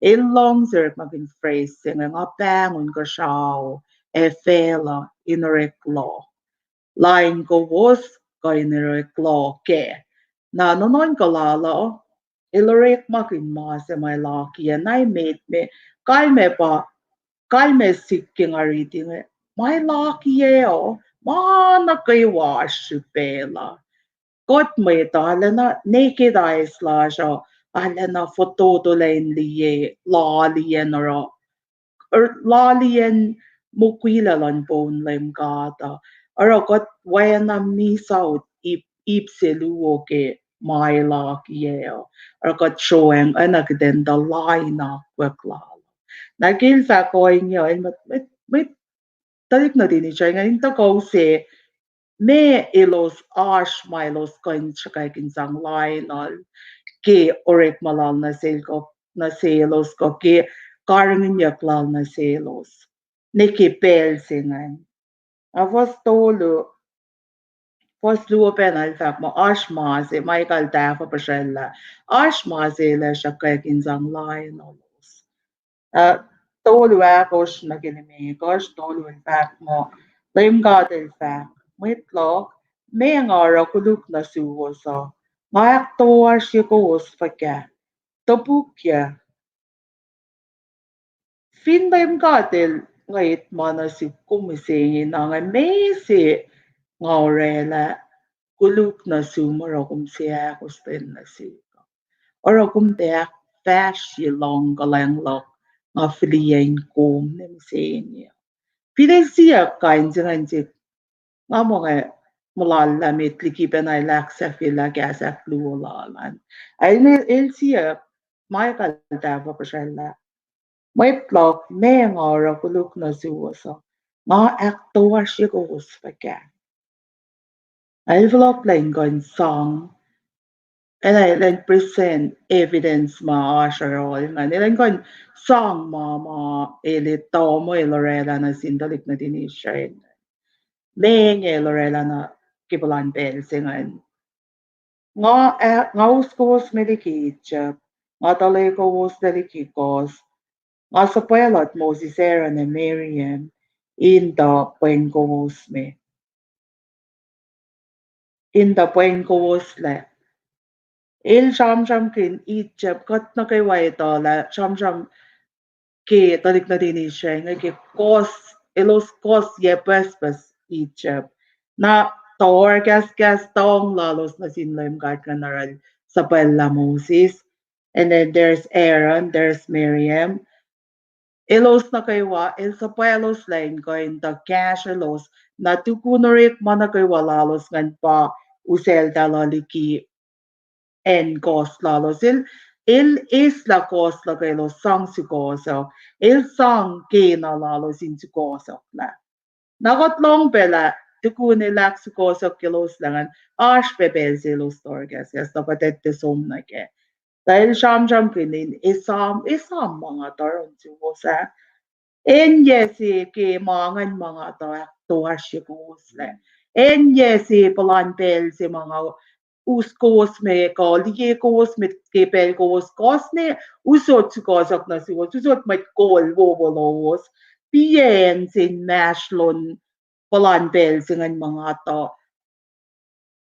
el luhngse orekmakihn phrase se inge, nga pahngon kuhsrao ac facluh in orek loh. Lain kowos kuh in orek loh kac. Na nuhnuhnkuh lal uh, el orekmakihn ma se ma el akiyac na emet me, kalmac pa, kalmac sik ke nga riti inge, ma el akiyac uh, ma nuh kwewa srihpac la. Kuht mwet uh arulacna naked eyes lasr uh, arulacna fototolah in liye, laliyacn oruh, laliyacn mukwilac luhn poun Leum God uh. Oruh kuht wacna miss out ip, ip se luo ke ma el akiyac uh. Oruh kuht sroacng, oacna kuht in tuh lain akwuck lal. Na ke el fahk ohinge uh, el mwet, mwet, mwet tuhlihk nuhtin Israel inge in tuhkuh use, ma elos oasr ma elos kuh in sruhkwack in sang lain uh ke orekma lal nuh sel kuh, nuh selos kuh ke karihngihnyuck lal nuh selos ne ke pacl se ingacn. Na fuhs tolu, fuhs luo pacna el fahk muh oasr ma se, Micah el tahfuh puhsrwaclah, oasr ma se el ac sruhkwack in sang lain uh lalos. Ah, tolu ahkosr nuh ke limekohsr, tolu el fahk muh, Leum God el fahk, mwet luhk, ma nga oruh koluk nuh suwos uh, nga ahktoasrye kowos fuhkah? Topukyac. Fin Leum God el ngwet ma nuh sihk kom mihsenge, na nga mihsenge nga orwaclah koluk nuh sum oruh kom seahkostwen nuh sihk. Oruh kom tiac ahkfahsrye lohng kuhlwacng luhk nga fihliyac in kom ne mihsenge. Fin el siyuck kain se ingacn sihk, nga muh nga muhlahlah met liki pacna el ahksahfyelah kahs ahkluo lal an. El, el siyuck, Micah el tahfuh puhsrwaclah, mwet luhk, ma nga oruh koluk nuh suwos uh, nga ahktoasrye kowos fuhkah? El fohlohklac in kuh in sang, el, el in present evidence ma oasr oruh ingacn, el in kuh in sang ma, ma el etuh muh el orwaclah nuh sin tuhlihk nuhtin Israel. Ma inge el orwaclah nuh ke puhlan pacl se ingacn. Nga, ah, nga us kowos me liki Egypt, nga tuhlac kowos liki kohs, nga suhpwaclot Moses, Aaron ac Miriam in tuh pweng kowos me, in tuh pweng kowos lac. El sramsramkihn Egypt, kuht nuh kwewa etuh lah sramsram ke tuhlihk nuhtin Israel inge ke kohs, elos kohs yac pucspucs Egypt. Na tohrkahskahs tuhng lalos nuh sin Leum God ingacn oruh el suhpwacllah Moses. And then there's Aaron, there's Miriam. Elos nuh kwewa, el suhpwaclos lac in kuh in tuh kahsrwelos, na tukun orekma nuh kwewa lalos ingacn pa useltahl liki acn kohs lalos. El, el eslah kohs luhk elos sang sukohsohk. El sang kena lalos in sukohsohklah. Na kuht lohng pac lah tukun el ahksukohsohk elos lah ingacn, oasr pac pacl se elos tohrkahskahs, tuh kuht etuh som nuh kac. Tuh el sramsramkihn in, esam, esam ma nga tuh oruh nuh suwos ah. Acn yac se ke ma ingacn ma nga tuh ahktoasrye kowos lac. Acn yac se puhlan pacl se ma nga us kowos me kuh liye kowos me ke pacl kowos kohs ne usot sukohsohk nuh suwos, usot mwet kol wowo lowos, piyac acn se inmahsrlon puhlan pacl se ingacn ma nga tuh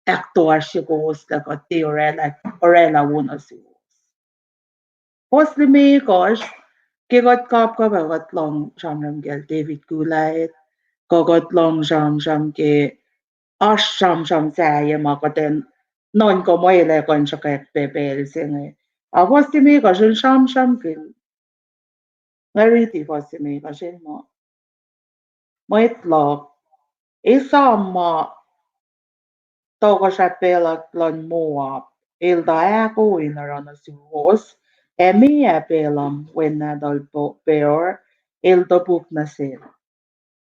ahktoasrye kowos lah kuht tiac orwaclah, orwaclah wo nuh suwos. Fuhs limekohsr, ke kuht kapkapwack kuht lohng sramsram kacl David Goliath, kuh kuht lohng sramsram ke oasr sramsram sahyac ma kuht in nuhnkuh muh el ac kuh in sruhkwack pac pacl se inge. Ah fuhs limekohsr el sramsramkihn, nga riti fuhs limekohsr el muh, mwet luhk, esam ma tohkohsrah Balak luhn Moab el tuh ahkoo in oruh nuh suwos, ac meac Balaam wen nahtuhl Po-, Beor el topuk nuh sel?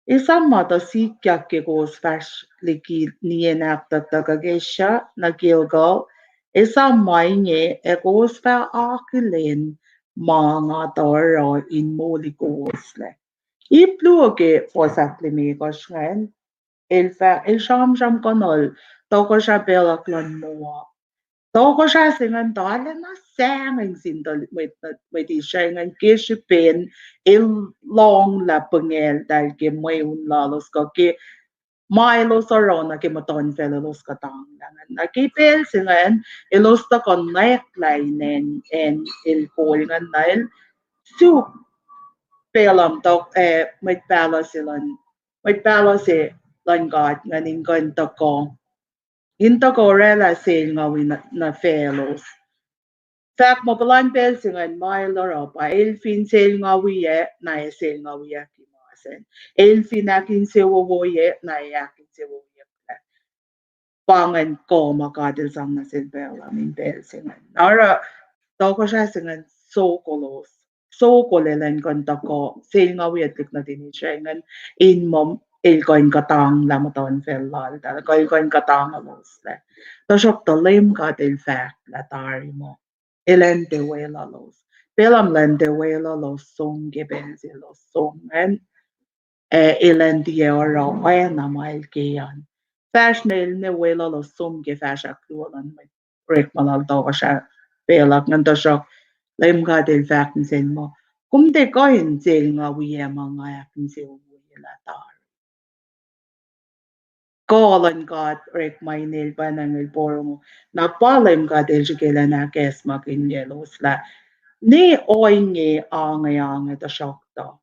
Esam ma tuh sikyak ke kowos fahsr liki nien ahktuhktuhk Acacia nuh Gilgal, esam ma inge ac kowos fah akihlen ma nga tuh oruh in moli kowos lac. Ip luo ke fuhs ahklimekohsr ingacn, el fah, el sramsramkihn tohkohsrah Balak luhn Moab. Tohkohsrah se ingacn tuh arulacna sahngweng sin tuhlihk mwet, mwet Israel ingacn ke srihpen el lohng lah pwengacltahl ke mweun lalos kuh ke ma elos oruh nuh ke muhtuhnfacl elos kuhtanglah ingacn. Na ke pacl se ingacn, elos tuhkuh nwacklah in acn, acn el kol ingacn, na el suk Balaam tuh, eh, mwet pahluh se luhn, mwet pahluh se luhn God ingacn in kuh in tuhkuh, in tuhkuh orwaclah selngawi nuh, nuh faclos. Fahk muh puhlan pacl se ingacn ma el oruh pa el fin selngawiyac, na ac selngawiyac ke ma sacn. El fin ahkinsewowoye, na ac ahkin insewowoyeyucklac. Pa ingacn kuh ma God El sang nuh sel Balaam in pacl se ingacn. Oruh tohkohsrah se ingacn sokolos. Sokol elan kuh in tuhkuh, sel nga wi tuhlihk nuhtin Israel ingacn, in muh el kuh in kuhtanglah muhtuhnfacl lal, tuh el kuh in kuhtangolos lah. Tuhsruhktuh Leum God El fahk lah tari muh elan tiac weluhlos. Balaam elan tiac weluhlos som ke pacl se elos som ingacn. Ac elan tiac oruh oacna ma el ke an. Fahsr na el ne weluhlos som ke fahsr ahkluo luhn mwet orekma lal tohkohsrah Balak ingacn, tuhsruhk Leum God El fahk nuh sel muh, kom tiac kuh in sel nga wi ma nga ahkinsewowoye lah tari. Kuh luhn God orekma inel pa inge el porongo. Na pa Leum God El srihke elan ahkacsmakihnyelos lah, ne ohinge ange ange, tuhsruhktuh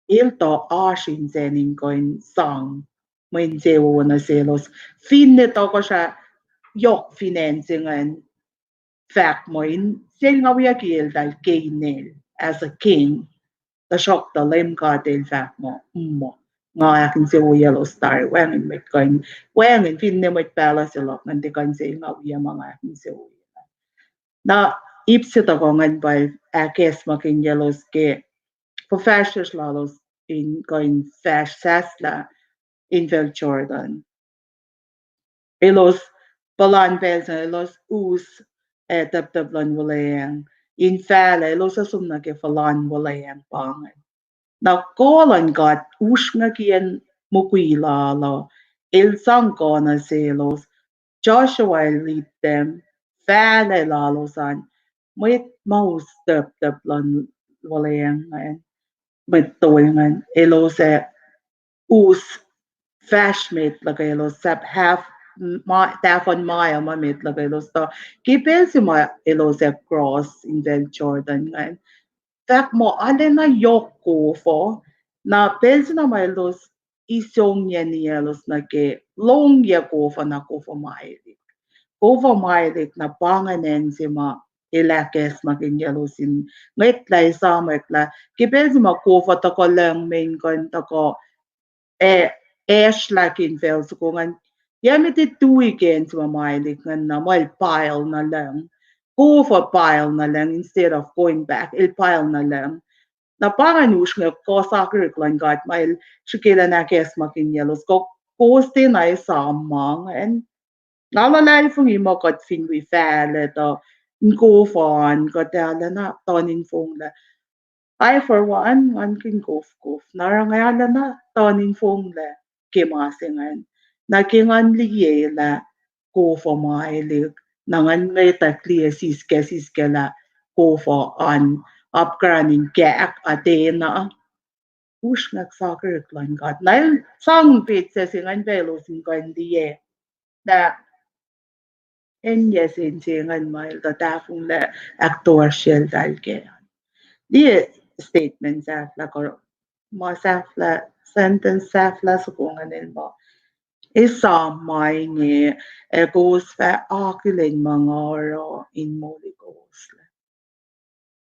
el tuh oasr insacn in kuh in sang mwe insewowo nuh selos, finne tohkohsrah yohk fin acn se ingacn fahk muh in sel nga wiyuck eltahl ke inel as a king. Tuhsruhktuh Leum God El fahk muh, muh nga ahkinsewowoyelos tari, wacngihn mwet kuh in, wacngihn finne mwet pahluh se luhk ingacn tiac kuh in sel nga wi ma nga ahkinsewowoye. Na ip se tuhkuh ingacn pa ahkacsmakihnyelos ke fuhfahsryucsr lalos in kuh in fahsr sahslah infacl Jordan. Elos puhlan pacl se elos us, eh, tuptup luhn wuhlweacng in fahlac, elos uh som nuh ke fuhlan wuhlweacng pa ingacn. Na kuh luhn God usrnguckiyacn mukwi lal uh, el sang kuh nuh selos, Joshua el lead them, fahlac lalos an, mwet ma us tuptup luhn wuhlweacng ingacn, mwet tol ingacn, elos ac us fahsr met luhkelos, sahp half, ma, tahfuhn mile ma met luhkelos tuh. Ke pacl se ma elos ac cross infacl Jordan ingacn, fahk muh arulacna yohk kof uh, na pacl se na ma elos isongyac niyaclos nuh ke, longyac kof uh na kof uh maelihk. Kof uh maelihk na pa ingacn acn se ma el ahkacsmakihnyelos in ngwetlah, esamwacklah. Ke pacl se ma kof uh tuhkuh lucng me in kuh in tuhkuh, ac, ac srihke infacl soko ingacn, yac met tui ke acn se ma maelihk ingacn na muh el pile nuh lucng. Kof uh pile nuh lucng instead of going back, el pile nuh lucng. Na pa ingacn usrnguck kuh sakihrihk luhn God ma el srihke elan ahkacsmakihnyelos, kuh kowos tiacna esam ma ingacn. Nga luhlahlfongi muh kuht fin wi fahlac tuh in kof an, kuht arulacna tuhn in fonglac. I for one, ngan kihn kofkof. Na oruh nga arulacna tuhn in fonglac ke ma se ingacn. Na ke ngan liye lah kof uh maelihk, na ngan ngwetwack liye siskac, siskac lah kof uh an apkuhran in kahk atacna. Usrnguck sakihrihk luhn God. Na el sang petsac se ingacn pac elos in kuh in liye. Na acn yac se inse ingacn ma el tuh tahfonglac ahktoasryeltahl kac. Liye statement sahflah, kuh ma sahflah, sentence sahflah soko ingacn el muh, esam ma inge, ac kowos fah akihlen ma nga oruh in moli kowoslac.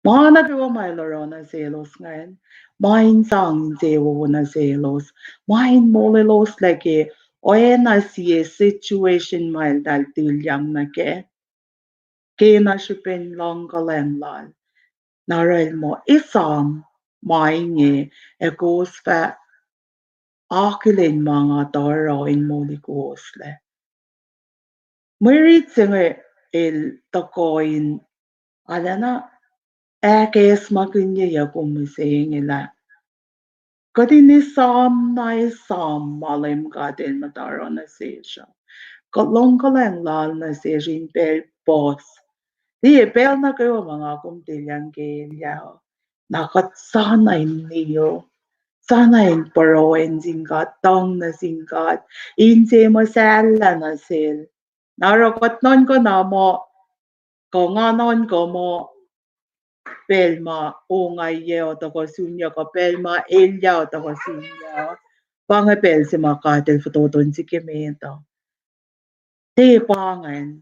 Ma nuh kwewa ma el oruh nuh selos ingacn, ma in sang insewowo nuh selos, ma in molweloslac ke oacna sie situation ma eltahl tilyang nuh kac, kena srihpen luhngkuhlwacng lal. Na oruh el muh, esam ma inge, ac kowos fah akihlen ma nga tuh oruh in moli kowoslac. Mwe rit se inge el tuhkuh in arulacna ahkacsmakihnyeyuck kom mihsenge lah kuht in esam na esam ma Leum God El muhta oruh nuh sesr uh. Kuht luhngkuhlwacng lal nuh sesr in pacl puhs. Liye, pacl nuh kwewa ma nga kom tilyang ke elyah, na kuht sana in kneel, sana in pruhe nuh sin God, tuhng nuh sin God, inse muhsahllah nuh sel. Na oruh kuht nuhnkuh na muh, kuh nga nuhnkuh muh pacl ma ongaiyac uh tuhkuh sun yac, kuh pacl ma elyah uh tuhkuh sun yac, pa inge pacl se ma God El fototo nuh sihk ke met uh. Tiac pa ingacn.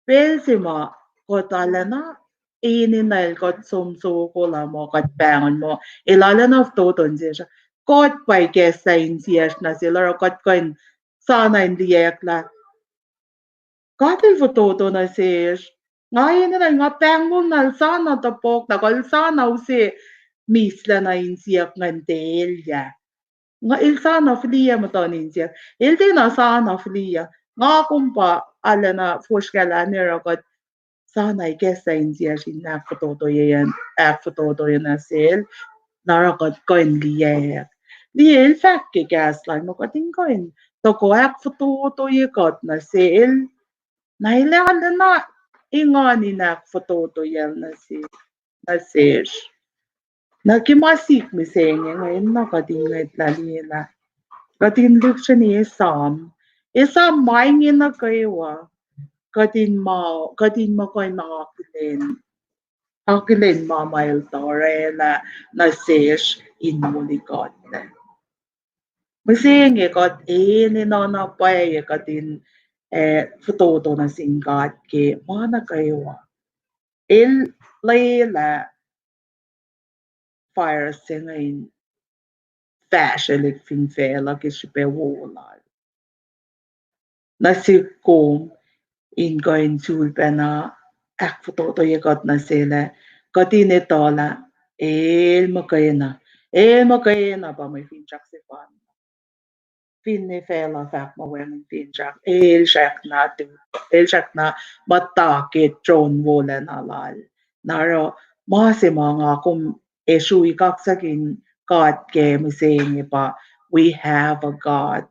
Pacl se ma kuht arulacna enenuh El, kuht som soko lah muh kuht pahngon muh El arulacna fototo nuh sesr, kuht pa ikacslah insiyacsr nuh sel, oruh kuht kuh in sana in liyacack lah God El fototo nuh sesr. Nga enenuh nga pahngon na El sana topuk, na kuh El sana use mihslac na insiyuck ngan tacl ah. Nga El sana fihliyac muhtuhn insiyuck. El tiacna sana fihliyac. Nga kom pa arulacna fosrngahlah nuh oruh kuht sana ikacslah insiyacsr in ahkfototoye, ahkfototoye nuh sel, na oruh kuht kuh in liyacack. Liye El fahk ke kahs lal muh kuht in kuh in tuhkuh ahkfototoye kuht nuh sel, na El arulacna engan in ahkfototoyacl nuh se, nuh sesr. Na ke ma sihk mihsenge inge, enenuh kuht in ngwetlah liyelah, kuht in lihksreni esam, esam ma inge nuh kwewa, kuht in ma, kuht in muh kuh in akihlen, akihlen ma ma El tuh orwaclah nuh sesr in moli kuhtlac. Mihsenge kuht enenuh na pwacye kuht in, eh, fototo nuh sin God ke ma nuh kwewa. El lwelah virus se inge in fahsrwelihk fin facluh ke srihpac wo lal. Nuh sihk kom in kuh in sulpacna ahkfototoye kuht nuh sel ah, kuht in etuh lah El muhkwena, El muhkwena pa mwe finsrak sefanna. Finne facluh fahk muh wacngihn finsrak, El srackna tu, El srackna muhta ke tron wolacna lal. Na oruh ma se ma nga kom ac srui kaksakihn God kac mihsenge pa, we have a God.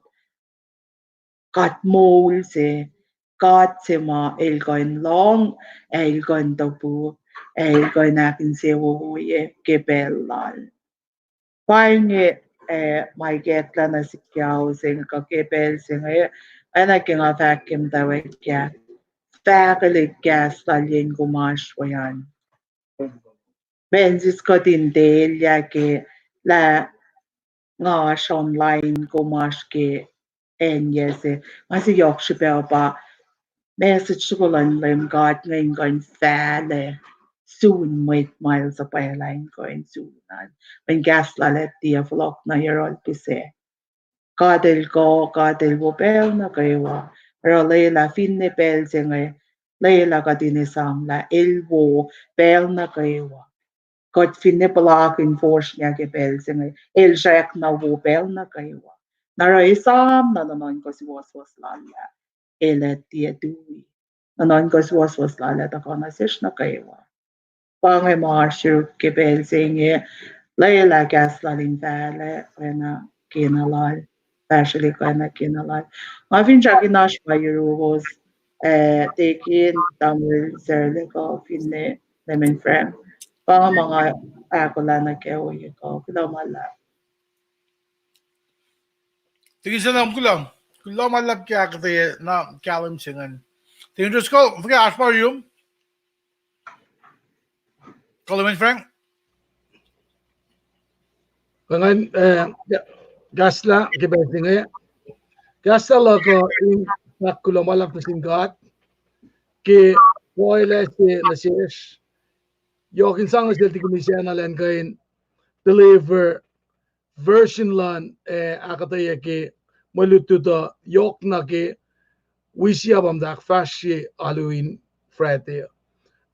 God moul se, God se ma El kuh in lohng, El kuh in topuk, El kuh in ahkinsewowoye ke pacl lal. Pa inge, eh, ma ikacklah nuh sik ke ao se inge kuh ke pacl se inge, oacna ke nga fahk ke muhtwacwacack ah, fahkwelihk kahs lal yen kom oasr we an. Mensis kuht in tacl ah ke lah nga oasr online kom oasr ke acn yac se, nga se yohk srihpac pa message soko luhn Leum God inge in kuh in fahlac sun mwet ma El suhpwaclah in kuh in sun an. Mweyen kahs lal ah tiac fohlohk nuh yohrohl pihsac. God El kuh, God El wo pacl nuh kwewa. Oruh lwelah finne pacl se inge, lwelah kuht in esam lah El wo pacl nuh kwewa. Kuht finne puhlakihn fosrngah ke pacl se inge, El srackna wo pacl nuh kwewa. Na oruh esam na nuhnuhnkuh suwohswohs lal ah, El ac tiac tui. Nuhnuhnkuh suwohswohs lal ah tuhkuh nuh sesr nuh kwewa. Pa inge ma oasr yuruk ke pacl se inge, lwelah kahs lal in fahlac, oacna kena lal, fahsrwelihk oacna kena lal. Nga finsrak in oasr pa yuruwos, eh, Tekin, Tamuhlwel Sarlek, kuh finne Leman Frank. Pa inge ma nga ahkolah nuh ke ohiyac uh. Kuloh ma luhlahp. Tekin Sam, kuloh. Kuloh ma luhlahp ke ahkuhtweyac na kahlwem se ingacn. Tekin Driscoll, fuhkah oasr pa yurum? Kuloh, Leman Frank. Kuh ngan, eh, kahslah ke pacl se inge. Kahslah luhk uh in fahk kuloh ma luhlahp nuh sin God ke pruhe lal se nuh sesr. Yohk in sang nuh sel Tekin Sam na elan kuh in deliver version luhn, eh, ahkuhtweyac ke mwe lutlut uh yohk nuh ke wi sie pa muhta ahkfahsrye alu in Friday.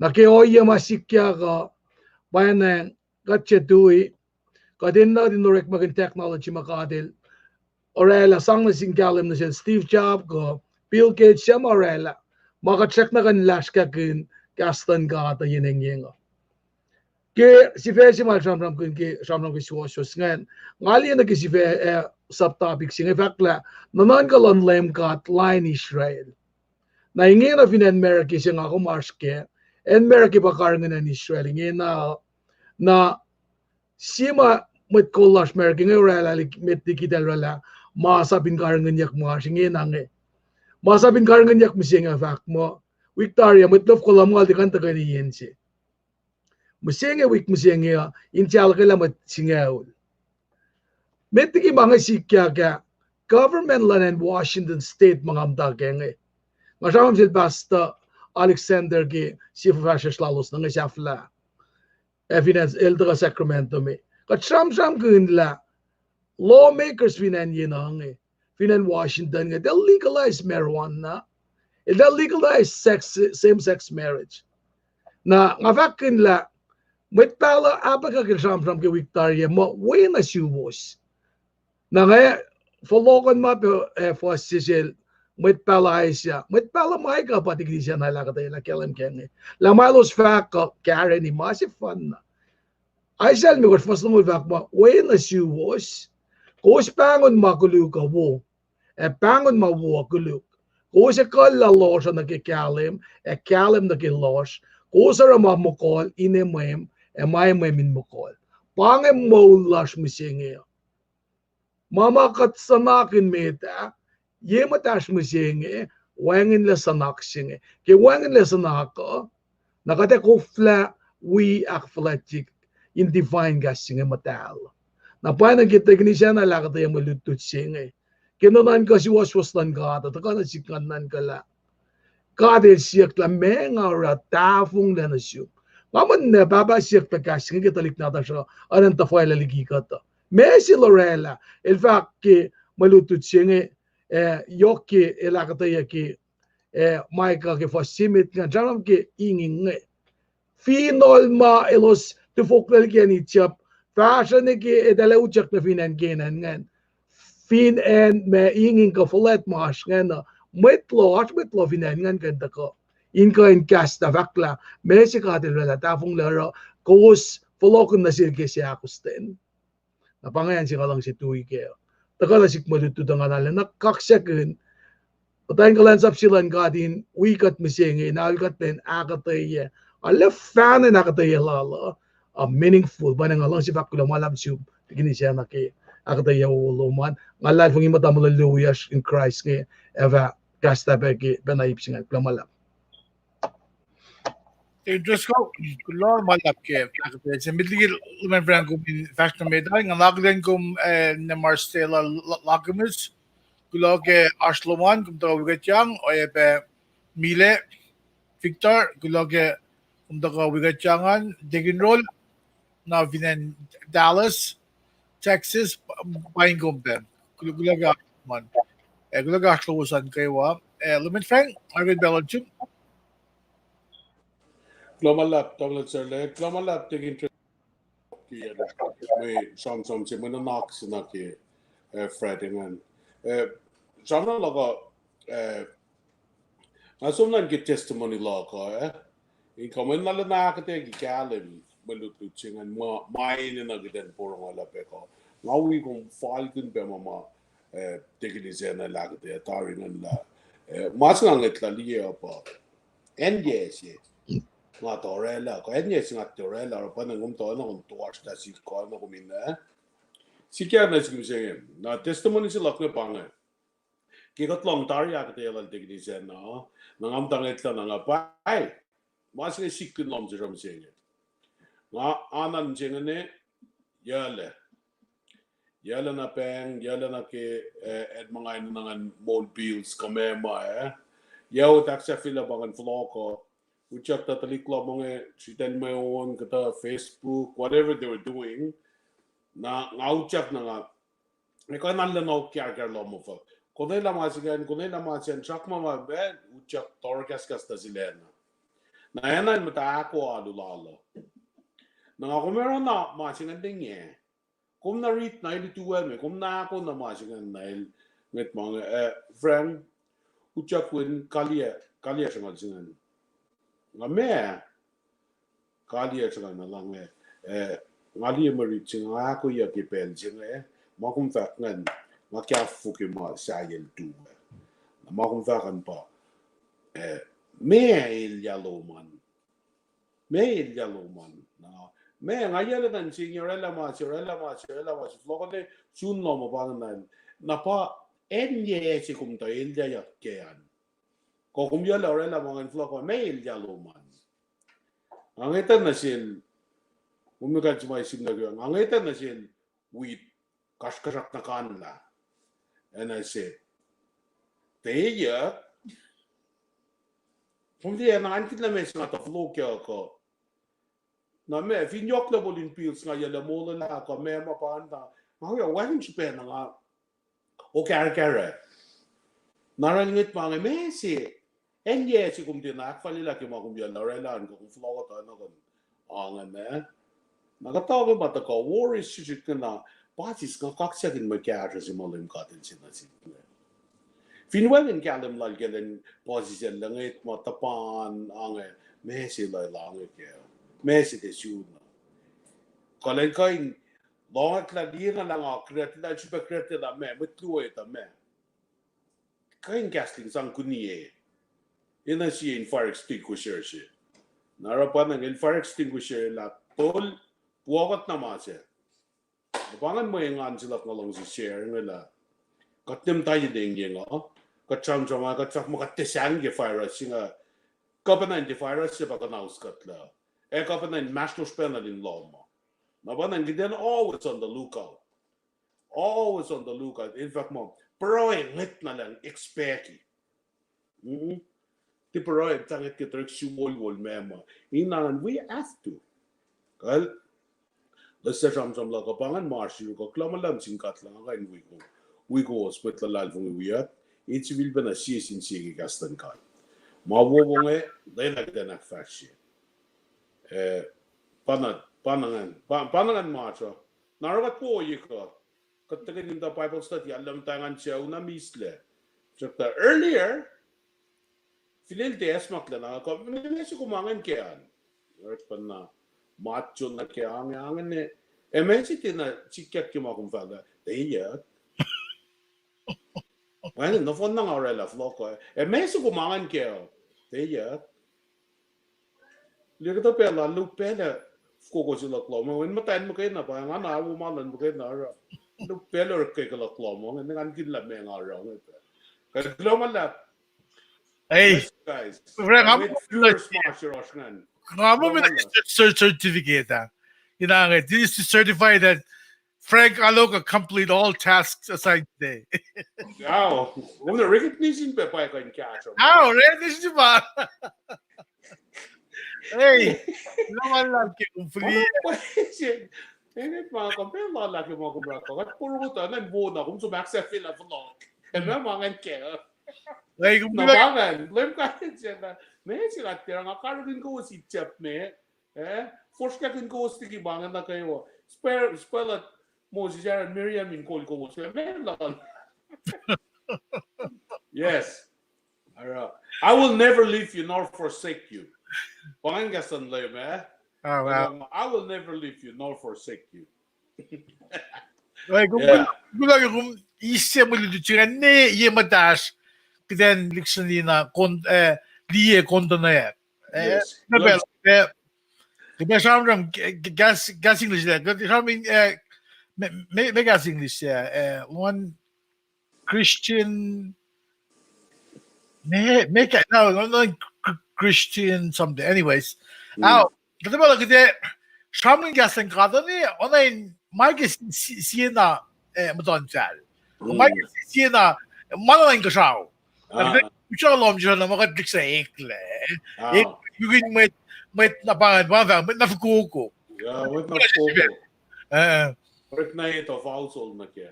Na ke ohiyac ma sikyak uh, pwacnwacng kuht tiac tui, kuht enenuh in orekmakihn technology ma God El orwaclah sang nuh sin kahlwem nuh sel Steve Jobs kuh Bill Gates, suc ma orwaclah ma kuht srackna kuh in lasrkakihn kahs luhn God uh yen engyeng uh. Ke sifac se ma sramsramkihn ke sramsram ke suwohswohs ingacn, nga liye nuh ke sifac, eh, subtopic se inge fahk lah nuhnuhnkuh luhn Leum God lain Israel. Na ingena fin acn America se nga kom oasr kac, acn America pa karihngihn acn Israel ingena. Na sie ma mwet kol lasr America inge orwaclah, met liki eltahl orwaclah, masap in karihngihnyuck ma oasr ingena inge. Masap in karihngihnyuck mihsenge fahk muh, wik tari ah mwet lofko lumngaul tiac kuh in tuhkweni yen se. Mihsenge wik mihsenge uh in tiac ahluhkwelah mwet singucul. Met liki ma inge sikyak ah, government luhn acn Washington State ma nga muhta kac inge, nga sramsram sel Pastor Alexander ke sie fuhfahsryucsr lalos nuh inge sahflah, ac fin acn el tuhkuh Sacramento me. Kuht sramsramkihn lah lawmakers fin acn yen uh inge, fin acn Washington inge, they'll legalize marijuana. They'll legalize sex, same-sex marriage. Na nga fahkkihn lah mwet pahluh Habakkuk el sramsram ke wik tari ah muh wen uh suwohs. Na nga fohlohkohn ma pac, eh, fuhs se sel mwet pahluh Isaiah. Mwet pahluh Micah pa tikinis ah na el ahkuhtweyac lah kahlwem ke inge. Lah ma elos fahk uh kahreni ma sefanna. Isaiah limekohsr fuhs longoul fahk muh, wen uh suwohs, kowos pahngon ma koluk uh wo, ac pahngon ma wo uh koluk. Kowos ekuhllah lohsr uh nuh ke kahlwem, ac kahlwem nuh ke lohsr. Kowos oruh ma mukuhl in emwem, ac ma emwem in mukuhl. Pa inge moul lasr mihsenge uh. Ma ma kuht suhnakihn met ah, ye muhtahsr mihsenge, wacngihnlac suhnak se inge. Ke wacngihnlac suhnak uh, na kuht ac koflah wi ahkfuhlwactyeyuck in define kahs se inge muhtahl. Na pwacnwacng ke tikinis ah na el ahkuhtweyac mwe lutlut se inge. Ke nuhnuhnkuh suwohswohs luhn God uh, tuhkuh nuh sihk ngan nuhnkuh lah God el siyuck lah meac nga oruh tahfonglac nuh sum. Nga muhnah pahpah siyuck pac kahs se inge ke tuhlihk nahtuhsr uh, oacna in tuhfahlah liki kuht uh. Meac se el orwaclah, el fahk ke mwe lutlut se inge, eh, yohk ke el ahkuhtweyac ke, eh, Micah ke fuhs se met ingacn, sramsram ke inging inge. Fin ol ma elos tufoklac liki acn Egypt, fahsruh nuh ke eltahl ac utyak nuh fin acn Canaan ingacn. Fin acn ma inging kuh fuhlwact ma oasr ingacn uh, mwet loh, oasr mwet loh fin acn ingacn kuh in tuhkuh in kuh in kahs na fahk lah meac se God el orwaclah, tahfonglac oruh, kowos fohlohkihn nuh sel ke seahkostwen. Na pa ingacn se nga luhngse tui kac. Tuhkuh nuh sihk mwe lutlut uh, nga arulacna kaksakihn muhta in kuhlwacnsap se luhn God in wi kuht mihsenge, in aol kuht pac in ahkuhtweyac. Arlac fahna in ahkuhtweyac lal uh, uh, meaningful, pa nga luhngse fahk kuloh ma luhlahp sum tikinis ah nuh ke ahkuhtweyac wowo lom an. Nga luhlahlfongi muhta muh luhluhiyacsr in Kraist inge ac fah kahs tahpac ke pacna ip se ingacn. Kuloh ma luhlahp. Driscoll, kuloh ma luhlahp ke ahkuhtweyac se met liki lumen Frank kom in fahsr nuh met ah, nga akihlen kom, eh, Nemar Stella Lakimus, kuloh ke oasr lom an, kom tuhkuh wi kuhtyang, oacyacpac Mile, Victor, kuloh ke kom tuhkuh wi kuhtyang an, Deacon Roll, na fin acn Dallas, Texas, pa in kom pac. Kuloh, kuloh ke oasr lom an. Eh, kuloh ke oasr lowos an kwewa. Eh, lumen Frank, argen pacl on sum. Kuloh ma luhlahp, Doctor Sarle, kuloh ma luhlahp, Deacon Tr-, ke, mwe sramsram se, mwe nuhnak se nuh ke, eh, Friday ingacn. Eh, sramsram luhk uh, eh, nga som nuh ke testimony luhk uh, eh. In kuh mwe na lwen ahkuhtweyac ke kahlwem mwe lutlut se ingacn, ma, ma enenuh kuht in porongo lah pac kuh. Nga wi kom falkihn pac ma ma, eh, tikinis ah na el ahkuhtweyac tari ingacn lah, eh, ma se nga ngwetlah liye uh pa acn yac se nga tuh orwaclah, kuh acn yac se nga tuh orwaclah, oruh pa na kom tuh oacna kom toasr lah sik kuh na kom in, eh. Sikyak nuh sik mihsenge. Na testimony se luhk inge pa inge. Ke kuht lohng tari ahkuhtweyac lal tikinis ah na, na nga muhta ngwetlah na nga pa, ma se inge sikkihn lohm sesr mihsenge. Nga anan se inge ne, yac lac. Yac lac na pahng, yac lac na ke, eh, acn ma nga enenuh ngan moul pills kuh meac ma, eh. Yac o tahksahfyelah pa ngan fohlohk uh. Utyak tuh tuhlihk lom inge, sritacl mwe on, kuhtuh Facebook, whatever they were doing. Na nga utyak na nga, ekuh na lwen na ok kiarkiar lom uh fah, konwelah ma se ingacn, konwelah ma se ingacn, srack ma ma, eh, utyak tohrkahskahs tuh silacna. Na acn an muhta ahko alu lal uh. Na nga kom oruh na ma se ingacn tiac. Kom na rit na el utuwacme, kom na ahko na ma se ingacn na el ngwet ma inge, eh, Frank, utyak wen kaliyac, kaliyac sruhnguhl se ingacn. Nga meac, kaliyac sruhnguhl na lah inge, eh, nga liye mwe rit se inge, nga ahkoeyuck ke pacl se inge, ma kom fahk ingacn, nga kahfo ke ma sahyac el tu, eh. Na ma kom fahk an pa, eh, meac elyah lom an. Meac elyah lom an. Na, meac nga yac lac nuh insingi orwaclah ma se, orwaclah ma se, orwaclah ma se, fohlohk uh ne sun lom uh pa ingacn. Na pa acn yac se kom tuh elyahyak kac an. Kuh kom yac lac orwaclah ma ingacn, fohlohk uh, meac elyah lom an. Nga ngwetacng nuh sel, kom muh kal se ma sim nuh ke, nga ngwetacng nuh sel wi kasrkuhsrak na kanlah. Acn se, teyuck. Kom liye na an kihn lah meac se nga tuh fohlohkyak uh. Na meac, fin yohk level in pills nga yac lac molwelah kuh meac ma pa an na, nga wacngihn srihpac na nga Okahrkahr. Na oruh ngwet ma inge meac se, el yac se kom tiacna ahkfalyelah ke ma kom yac lah orwaclah an kuh kom fohlohkohtoh na kuh angen ah. Na kuht tuhkuh ma tuhkuh wor srihsrihk na, pa sis nga kaksakihn mwe kahsruh se ma Leum God El se nuh sihk inge. Fin wacngihn kahlwem lal ke lwen puhsisacl lah ngwet ma tuhpan ange, meac se lwelah inge kac, meac se tiac sun uh. Kuh lwen kuh in lohngak lah liye nga lah nga kihrehtilah, srihpac kihrehtilah ma, mwet luo etuh ma, kuh in gasoline sang kuniye. Enenuh sie in fire extinguisher se. Na oruh pa na el fire extinguisher lah tol, puokot na ma se. Pa ingacn mwe engan se luhk nga luhngse share inge lah kuht tiac muhta ye lengye nga, kuht sramsram ah, kuht fahk muh kuht tiac sahngweng ke virus se inge. Kuh pacna in tiac virus se pa kuhnaus kuhtlac. Ac kuh pacna inmahsrlosr pacna in lohm uh. Na pa na kuht in always on the lookout. Always on the lookout. In fact, ma pruhe ngwet na lah expect. Tiac pruhe, tangwet ke torek suwohswohs ma ma. In an, we have to. Kal, let's say sramsram lah kuh pa ingacn ma oasr yuruk uh, kuloh ma luhlahp sin God lah nga kuh in wi kowos, wi kowos mwet luhlahlfongi wiyuck, in sifilpacna sie sin sie ke kahs luhn God. Ma wowo inge, lwelah kuht in ahkfahsrye. Eh, pa na, pa na ngan, pa, pa na ngan ma uh. Na oruh kuht wo ye kuh, kuht tuhkweni muhta Bible study, alu muhta ngan sucu na mislac. Suk tuh earlier, Phil el tiac askmaklac na kuh, meac se kom angen kac an? Orekma na, matcho na ke ange, angen e. Ac meac se tiacna sikyak ke ma kom fahk ah, teyuck. Wacngihn nohfohn na nga orwaclah fohlohk uh. Ac meac se kom angen kac uh? Teyuck. Liye kuhtuh pacl ah, lihpaclah fokoko se luhk lohm uh, in muhtwacn muhkwena pa, nga na awo ma luhn muhkwena oruh. Lihpaclah orek ke luhk lohm uh, ngan kihnlah ma nga oruh inge pac. Kuloh ma luhlahp. Hey, guys, Frank, I'm with viewers ma se oasr ngan. Nga muh certificate ah. You know, this is to certify that Frank Alok complete all tasks assigned today. Ao, kom na recognition pac pa kuh in kahsruh. Ao, recognition pa. Hey, kuloh ma luhlahp ke kom fihliyac. Emet ma kom pacl lal ah ke ma kom oruh kuh kuht porongo tuh ngan wo na kom som ahksahfyelah fohlohk. Ac ma ma ngan kac. Hey, kom na pa ngan Leum kain se na, meac se kuht tiac nga karihngihn kowos Egypt me. Eh, fohsrngakihn kowos liki ma inge nuh kwewa. Spare, spare lah Moses, Aaron, Miriam in kol kowos. Meac luhn Yes. Oruh, I will never leave you nor forsake you. Pa ingacn kahs luhn Leum ah. I will never leave you nor forsake you. Kuloh ke kom eis mwe lutlut se inge ne ye muhtahsr, kuht in lihksreni na, eh, liye kontonack. Eh, na pacl, eh, kuht ac sramsram kahs English lah, kuht sramsram, eh, meac kahs English ah, eh, one Christian, meac, meac kahs, no, no, no, Christian something. Anyways, ao, kuht pacl kuht ac sramsramkihn kahs luhn God uh, oacna in ma ke siena, eh, muhtuhnfacl. Ma ke siena, ma na inkuhsrao. Usra lohm srihsrihk na ma kuht lihksreni eklac. Yukun mwet, mwet na pa, pa, mwet na fokoko. Mwet na fokoko. Orek na etuh household nuh kac.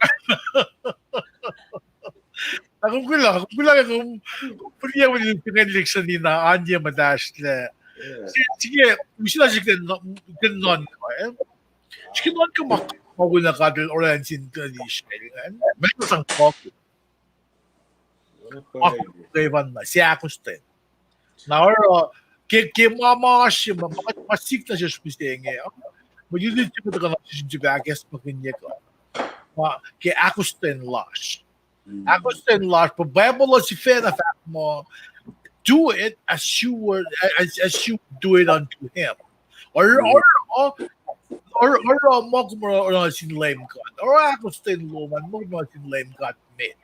Na kom kuloh, kom kuloh ke kom, kom fihliyac mwe lutlut se inge lihksreni na an ye muhtahsr lah. Sike, use na sike nuhn, nuhn, eh? Sike nuhnkuh ma, ma wona God El oraclah sin tuhlihk Israel ingacn. Meac sang kuh, kuh, kuh, kuh, kuh, se ahkostwen. Na oruh, ke, ke ma, ma oasr, ma, ma, ma sik nuh sesr mihsenge, mwe lutlut se ma tuhkuh nuh sesr in sifil ahkacsmakihnye kuht, ma ke ahkostwen lasr. Ahkostwen lasr, pa Bible uh sifacna fahk muh, do it as you were, as, as you do it unto him. Oruh, oruh, oruh, oruh ma kom oruh, oruh sin Leum God. Oruh ahkostwen lom an ma kom oruh sin Leum God met.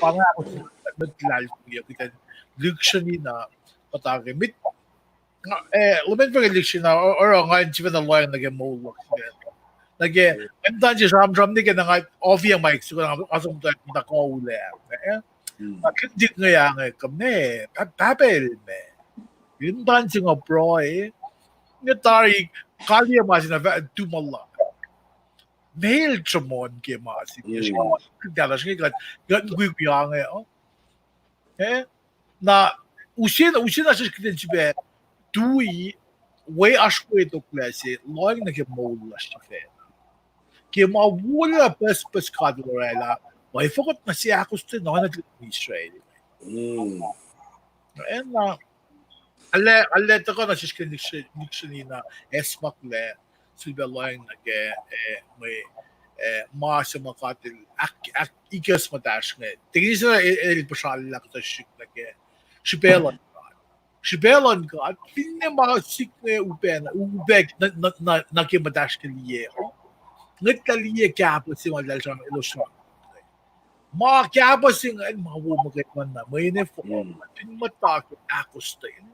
Pa nga ahkostwen lom an met, luhlahlfongi uh kuht in lihksreni na, kuht ke met. Eh, lom an fahk lihksreni na, oruh nga in sifacna lohacng nuh ke moul luhk sifacna. Nuh ke, muhtwacn se sramsram nuh ke na nga ofi mic soko na nga som muhtwacn muhta kuh ulac. Na kihtin dik inge, inge kuh meac, pahpacl meac. Muhtwacn se nga pruhe, inge tari, kaliyac ma se na fah tuh ma la. Mel sruhmuhn ke ma se inge, kuht, kuht mukwikwi ange, oh. Eh? Na, use, use na sesr kuht in sifilpac tui, we oasr we toklah se, lohacng nuh ke moul lasr sifacna. Ke ma wolacna pucspucs God El orwaclah, ma fokot na se ahkostwen oacna tuhlihk Israel. Mm. Eh, na, arlac, arlac tuhkuh na sesr ke lihksreni na, acsmaklac, sifilpac lohacng nuh ke, eh, mwe, eh, ma se ma God El ahk, ahk, ikacs muhtahsr inge. Tekini se na El, El puhsrallah kuhtuh srihk nuh ke srihpac luhn God. Srihpac luhn God, finne ma sik inge upac, upac nuh, nuh, nuh, nuh ke muhtahsr ke liye. Ngwetlah liye kahpah se ma eltahl sramsram, elos sramsram. Ma kahpah se ingacn ma wo muhkwena, mweyen fin muhta ke ahkostwen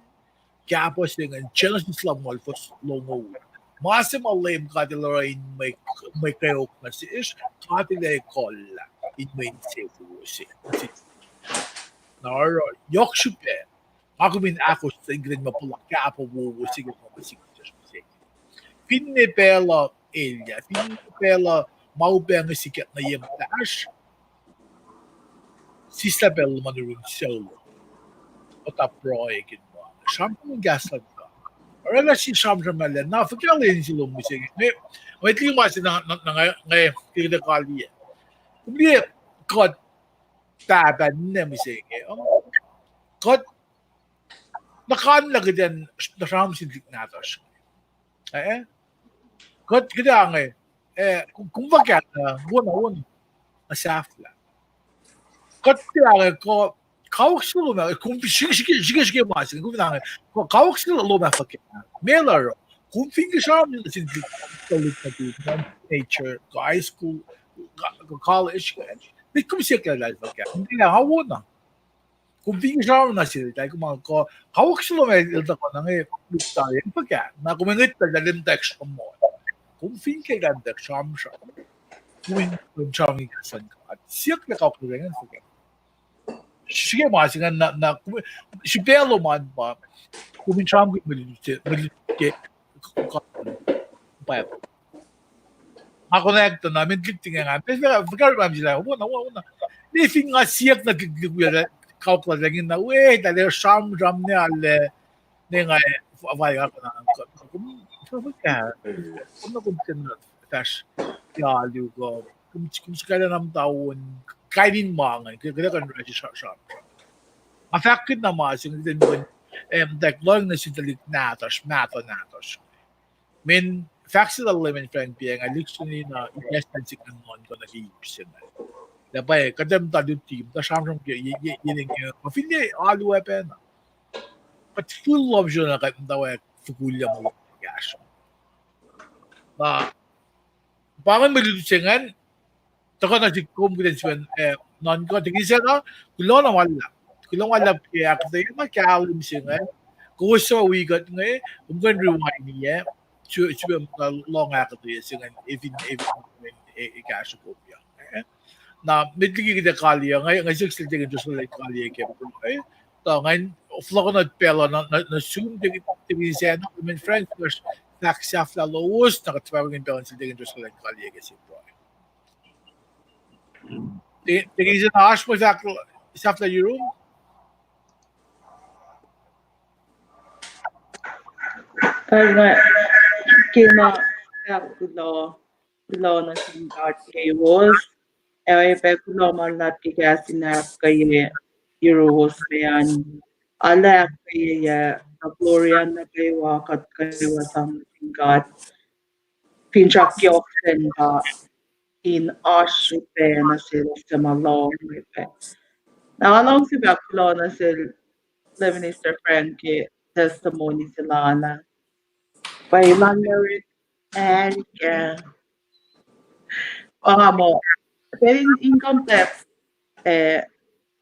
kahpah se ingacn, Genesis lumngaul fuhs longoul. Ma se ma Leum God El oruh in mwe, mwe kweok nuh sesr, God El ekuhllah in mwe insewowo se. Na oruh, yohk srihpac, nga kom in ahkostwen kuht in muh puhla kahpah wowo se ke ma sikyak se. Finne pacl uh elyah, finne pacl uh ma upac inge sikyak nuh ye muhtahsr, sislah pacl lom an yurin sucu lom. Kuhtuh pruhe ke ma sramsram in kahs luhn God. Oraclah sie sramsram ma lah, na fuhkah lwen se lom mihsenge. Mwe, mwe liki ma se na, na, na nga, nga, kihte kaliyac. Kom liye kuht pahpah ninac mihsenge. Kuht, na kan lah kuht in, na sramsram sin tuhlihk nahtuhsr. Eh? Kuht, kuht ange, eh, kom, kom fuhkah, eh, wona, wona, na sahflah. Kuht tiac ange, kuh, kawuck se lom ah, kom srihke, srihke, srihke ma se, kom ange, kuh, kawuck se lom ah fuhkah. Meac oruh, kom fin ke sramsram nuh sin tuhlihk, tuhlihk nuhtin, nature, kuh high school, kuh, kuh college, met kom siyuck lah eltahl fuhkah. Kom tiac ange, wona. Kom fin ke sramsram nuh seltahl, kom ange, kuh, kawuck se lom ah el tuhkuh na inge, lukta el fuhkah. Na kom ngwetlah lah el muhtwacwacack sramsram. Kom fin ke lah muhtwacwacack sramsram, kom in, kom sramsram ke kahs luhn God. Siyuck lah kawuck se lom ah fuhkah. Srihke ma se ingacn na, na, kom, srihpac lom an pa, kom in sramsram ke mwe lutlut se, mwe lutlut ke Bible. Nga konwacack tuh na, met lihk thing nga, met fuhkah, fuhkah ram sila, wona, wona, wona. Ne fin nga siyuck na lihk, lihk wiyacl, kawuck lasr ingena, we, tahl sramsram ne arlac, ne nga, fa-, fal nga konwacack, kom, kom, kom, kom, kom, kom, kom, fahsr, ke alu kuh, kom, kom sikalah na muhta on, kain in ma ingacn, kuht, kuht ac kuh in oruh sra-, sramsram. Nga fahkkihn na ma se inge, kuht in, eh, muhtwacwacack lohacng nuh sin tuhlihk nahtuhsr, mahtuh nahtuhsr. Mweyen fahk se lal Leum Frank Piang, ah, lihksreni na ikacslah sik nuhnkuh nuh ke ip se inge. Lah pwacye, kuht ac muhta luti, muhta sramsram ke, ye, ye, ye, ye, ma finne alu ah pacna. Kuht fihl lohm srona kuht muhtwacwacack fokulya ma lohng kahsruh. Na, pa ingacn mwe lutlut se ingacn, tuhkuh nuh sik kom kuht in sifacna, eh, nuhnkuh, tekini sacna, kuloh na ma luhlahp. Kuloh ma luhlahp ke ahkuhtweyac ma kahlwem se ingacn, kowos suc wi kuht inge, kom kuh in rewind-i, eh, sifacna muhta lohng ahkuhtweyac se ingacn, efin, efin, e, e, kahsruh kom ya. Na met liki kuht ac kaliyac, nga, nga siyuck sel Deacon Joshua lah kaliyac ke pruhe. Tuh ngan fohlohkohnot pacl uh nuh, nuh, nuh sum, Deacon, Deacon Sacna, Deacon Frank, fahk sahflah lowos, na kuht fahkwacngihn pacl uh sel Deacon Joshua lah kaliyac ke sie pruhe. Deacon, Deacon Sacna, oasr mwe fahk sahflah yurum? Kalmac, ke ma fahk kuloh, kuloh nuh sin God keiwos, ac oacyacpac kuloh ma luhlahp ke kahs in ahkkweye yuruwos me an. Arlac ahkkweye, ah, glory an nuh kwewa, kuht kwewa sang nuh sin God. Finsrak yohk sacn pa in oasr srihpac nuh selos suc ma lohng pac. Na nga luhngse fahk kuloh nuh sel Lay Minister Frank ke testimony se lal ah. Pa elan merit, ah, pa nga muh, pa in income tax, eh,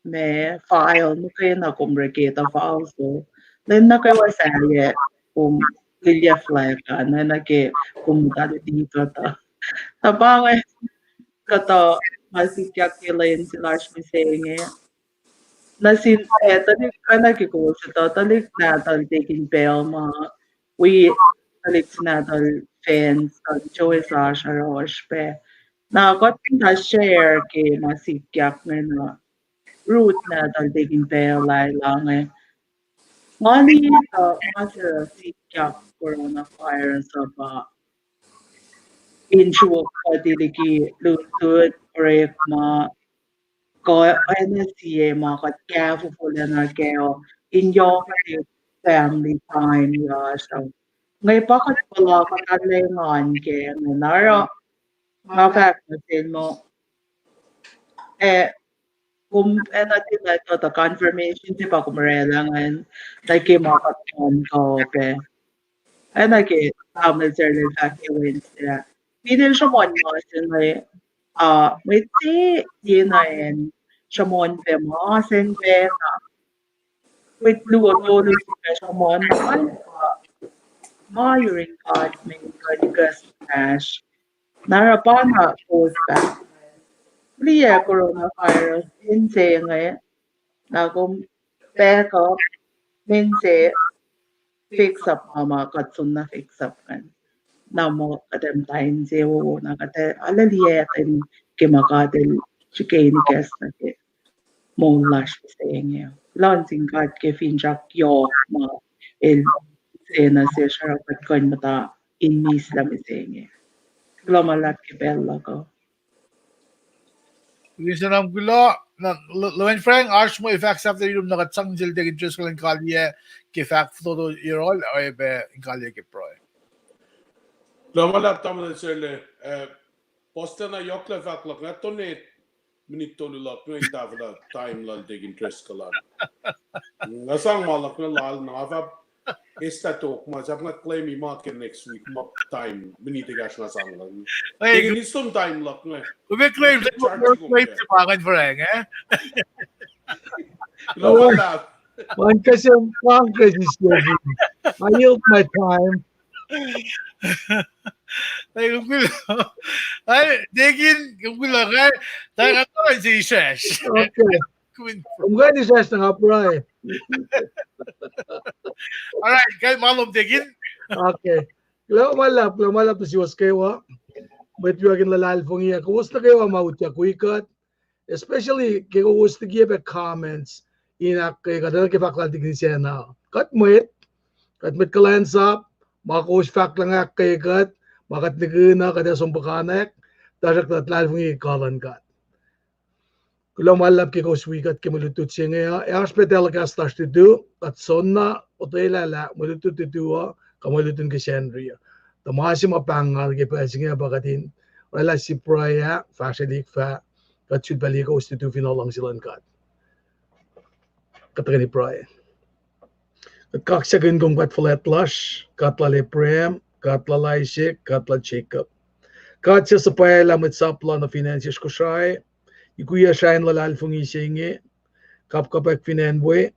ma file, muhkwena kom orek etuh fal so. Lwen nuh kwewa sahyac kom lilyac flag an, na nuh ke kom muhta luti kuhtuh. Na pa inge kuhtuh ma sikyak ke lwen se lasr mihsenge. Nuh sin, eh, tuhlihk, pacna ke kowos etuh, tuhlihk nahtuhl tekin pacl ma wi tuhlihk se nahtuhl fans, uh, Joe Sasha, oasr pac. Na kuht in ta share ke ma sikyak inge na, Ruth na tuhlihk in pacl lah inge. Nga liye tuh ma se sikyak coronavirus uh pa in sruok kuht liki lutlut, orekma, kuh oacna sie ma kuht kahfofo lacna kac uh, in yohk family time lasr uh. Inge pa kuht puhla kuht arulacna engan ke inge na oruh nga fahk nuh sel muh, eh, kom enenuh tilac tuh confirmation se pa kom oraclah ingacn, nuh ke ma kuht on kuh pac. Oacna ke tamuhlwel Sarlel fahk ke Wednesday ah, fin el sruhmuhn ma se inge, uh, mwet se ye na acn sruhmuhn pac ma se inge pacna. Mwet luo tolu sifilpac sruhmuhn, ma yurin God me kuh in kuh sesr. Na oruh pa na kowos fahk, liye coronavirus inse inge, na kom back up, inse fix up ma ma kuht soenna fix up ingacn. Na muh kuht ac muhta insewowo, na kuht ac arulacna liye ke ma God el srihke in ikacslah ke moul lasr mihsenge. Kuloh nuh sin God ke finsrak yohk ma el se nuh sesr oruh kuht kuh in muhta in mislah mihsenge. Kuloh ma luhlahp ke pacl luhk uh. Wi se nam kuloh, na, Lwen Frank, oasr mwe fahk sahflah yurum na kuht sang sel Deacon Driscoll in kaliyac ke fahk fototo yohrohl, oacyacpac in kaliyac ke pruhe. Kuloh ma luhlahp tamuhlwel Sarlel, eh, Pastor na yohk lah fahk luhk nga donate minit tolu luhk inge in tahfwelah time lal Deacon Driscoll an. Nga sang ma luhk inge lal na nga fah eslah tok ma sahp nga claim ma ke next week ma time minit ekahsr nga sang luhk inge. Deacon, eis lom time luhk inge. Kom claim, claim se pa ngan forang, eh? Kuloh ma luhlahp. One question, one question is, I yield my time. Ai, kom kuloh. Ai, Deacon, kom kuloh, ai, tai nga kuloh se israsr. Okay. Kom kuh in israsr na nga pruhe. All right, kuh ma lom, Deacon. Okay. Kuloh ma luhlahp, kuloh ma luhlahp nuh suwos kwewa. Mwet wiyuck in luhlahlfongi, kowos nuh kwewa ma utyak wi kuht. Especially ke kowos likiyac pac comments in ahkkweye kuht, ke fahk lal Deacon Sena. Kuht mwet, kuht mwet kuhlwacnsap, ma kowos fahk lah ahkkweye kuht, ma kuht nihkihn uh, kuht ac som puhkantwen, tuhsruhk kuht luhlahlfongi ke kuh luhn God. Kuloh ma luhlahp ke kowos wi kuht ke mwe lutlut se inge uh, ac oasr pac telecast lasr tutu, kuht soenna otwelah lah mwe lutlut tutu uh, kuh mwe lutlut ke Sacnri uh. Tuh ma se ma pahngpahng ke pacl se inge pa kuht in oraclah sie pruhe ah, fahsrwelihk fah kuht sulpac liye kowos tutu fin luhngse luhn God. Kuht tuhkweni pruhe. Kuht kaksakihn kom, God fuhlwact lasr, God lal Abraham, God lal Isaac, God lal Jacob. God suc suhpwaclah mwet sap lal nuh fin acn sesr Kosrae, ikwiyac srah in luhlahlfongi se inge, kapkapwack fin acn we,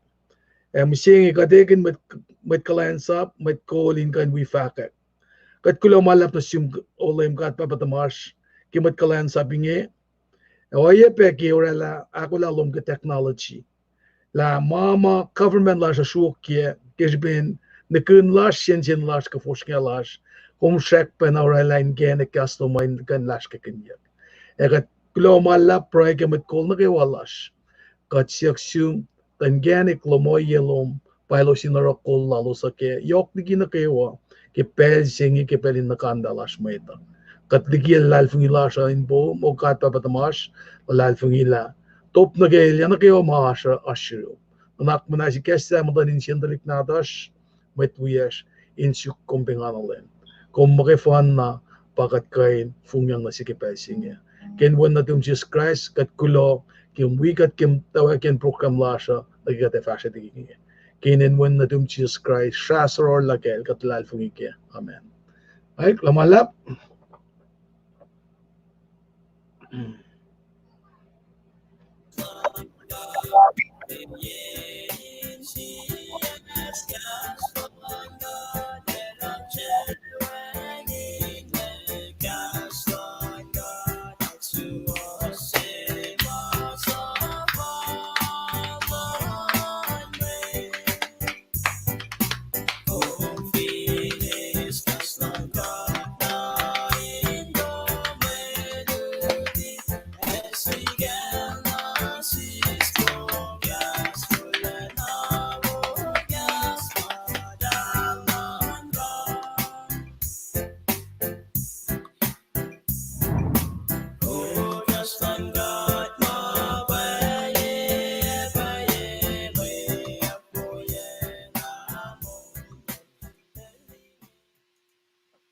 ac mihsenge kuht ekihn mwet, mwet kuhlwacnsap, mwet kol in kuh in wi fahkwack. Kuht kuloh ma luhlahp nuh sum, O Leum God Pahpah tuhmasr, ke mwet kuhlwacnsap inge, ac oacyacpac ke oraclah ahkolah lom ke technology. Lah ma ma government lasr uh sruokyac ke srihpen nihkihn lasr, sensen lasr, kuh fosrngah lasr, kom srackpacna oraclah inkacnek kahs lom uh in kuh in lasrkihnyuck. Ac kuht kuloh ma luhlahp pruhe ke mwet kol nuh kwewa lasr. Kuht siyuck sum tuh inkacnek lom, ohiyac lom, pa elos in oruh kol lalos uh ke yohk liki nuh kwewa, ke pacl se inge, ke pacl in nuhkanta lasr mwet uh. Kuht likiyac luhlahlfongi lasr uh in poum, O God Pahpah tuhmasr, luhlahlfongi lah top nuh ke elyah nuh kwewa ma oasr uh oasr yurum. Nuhnak muhnahs ikacslah muhtuhn insiyacn tuhlihk nahtuhsr, mwet wiyacsr, in suk kom pengana lwen. Kom muhkwena pa kuht kuh in fongyang nuh se ke pacl se inge. Ke inen wen nuhtum Jisus Kraist, kuht kuloh, kom wi kuht ke muhtwacwacackiyacn program lasr uh, nuh ke kuht ac fahsrwelihk inge. Ke inen wen nuhtum Jisus Kraist, srah sohrohr luhkel, kuht luhlahlfongi kac. Amen. Ai, kuloh ma luhlahp.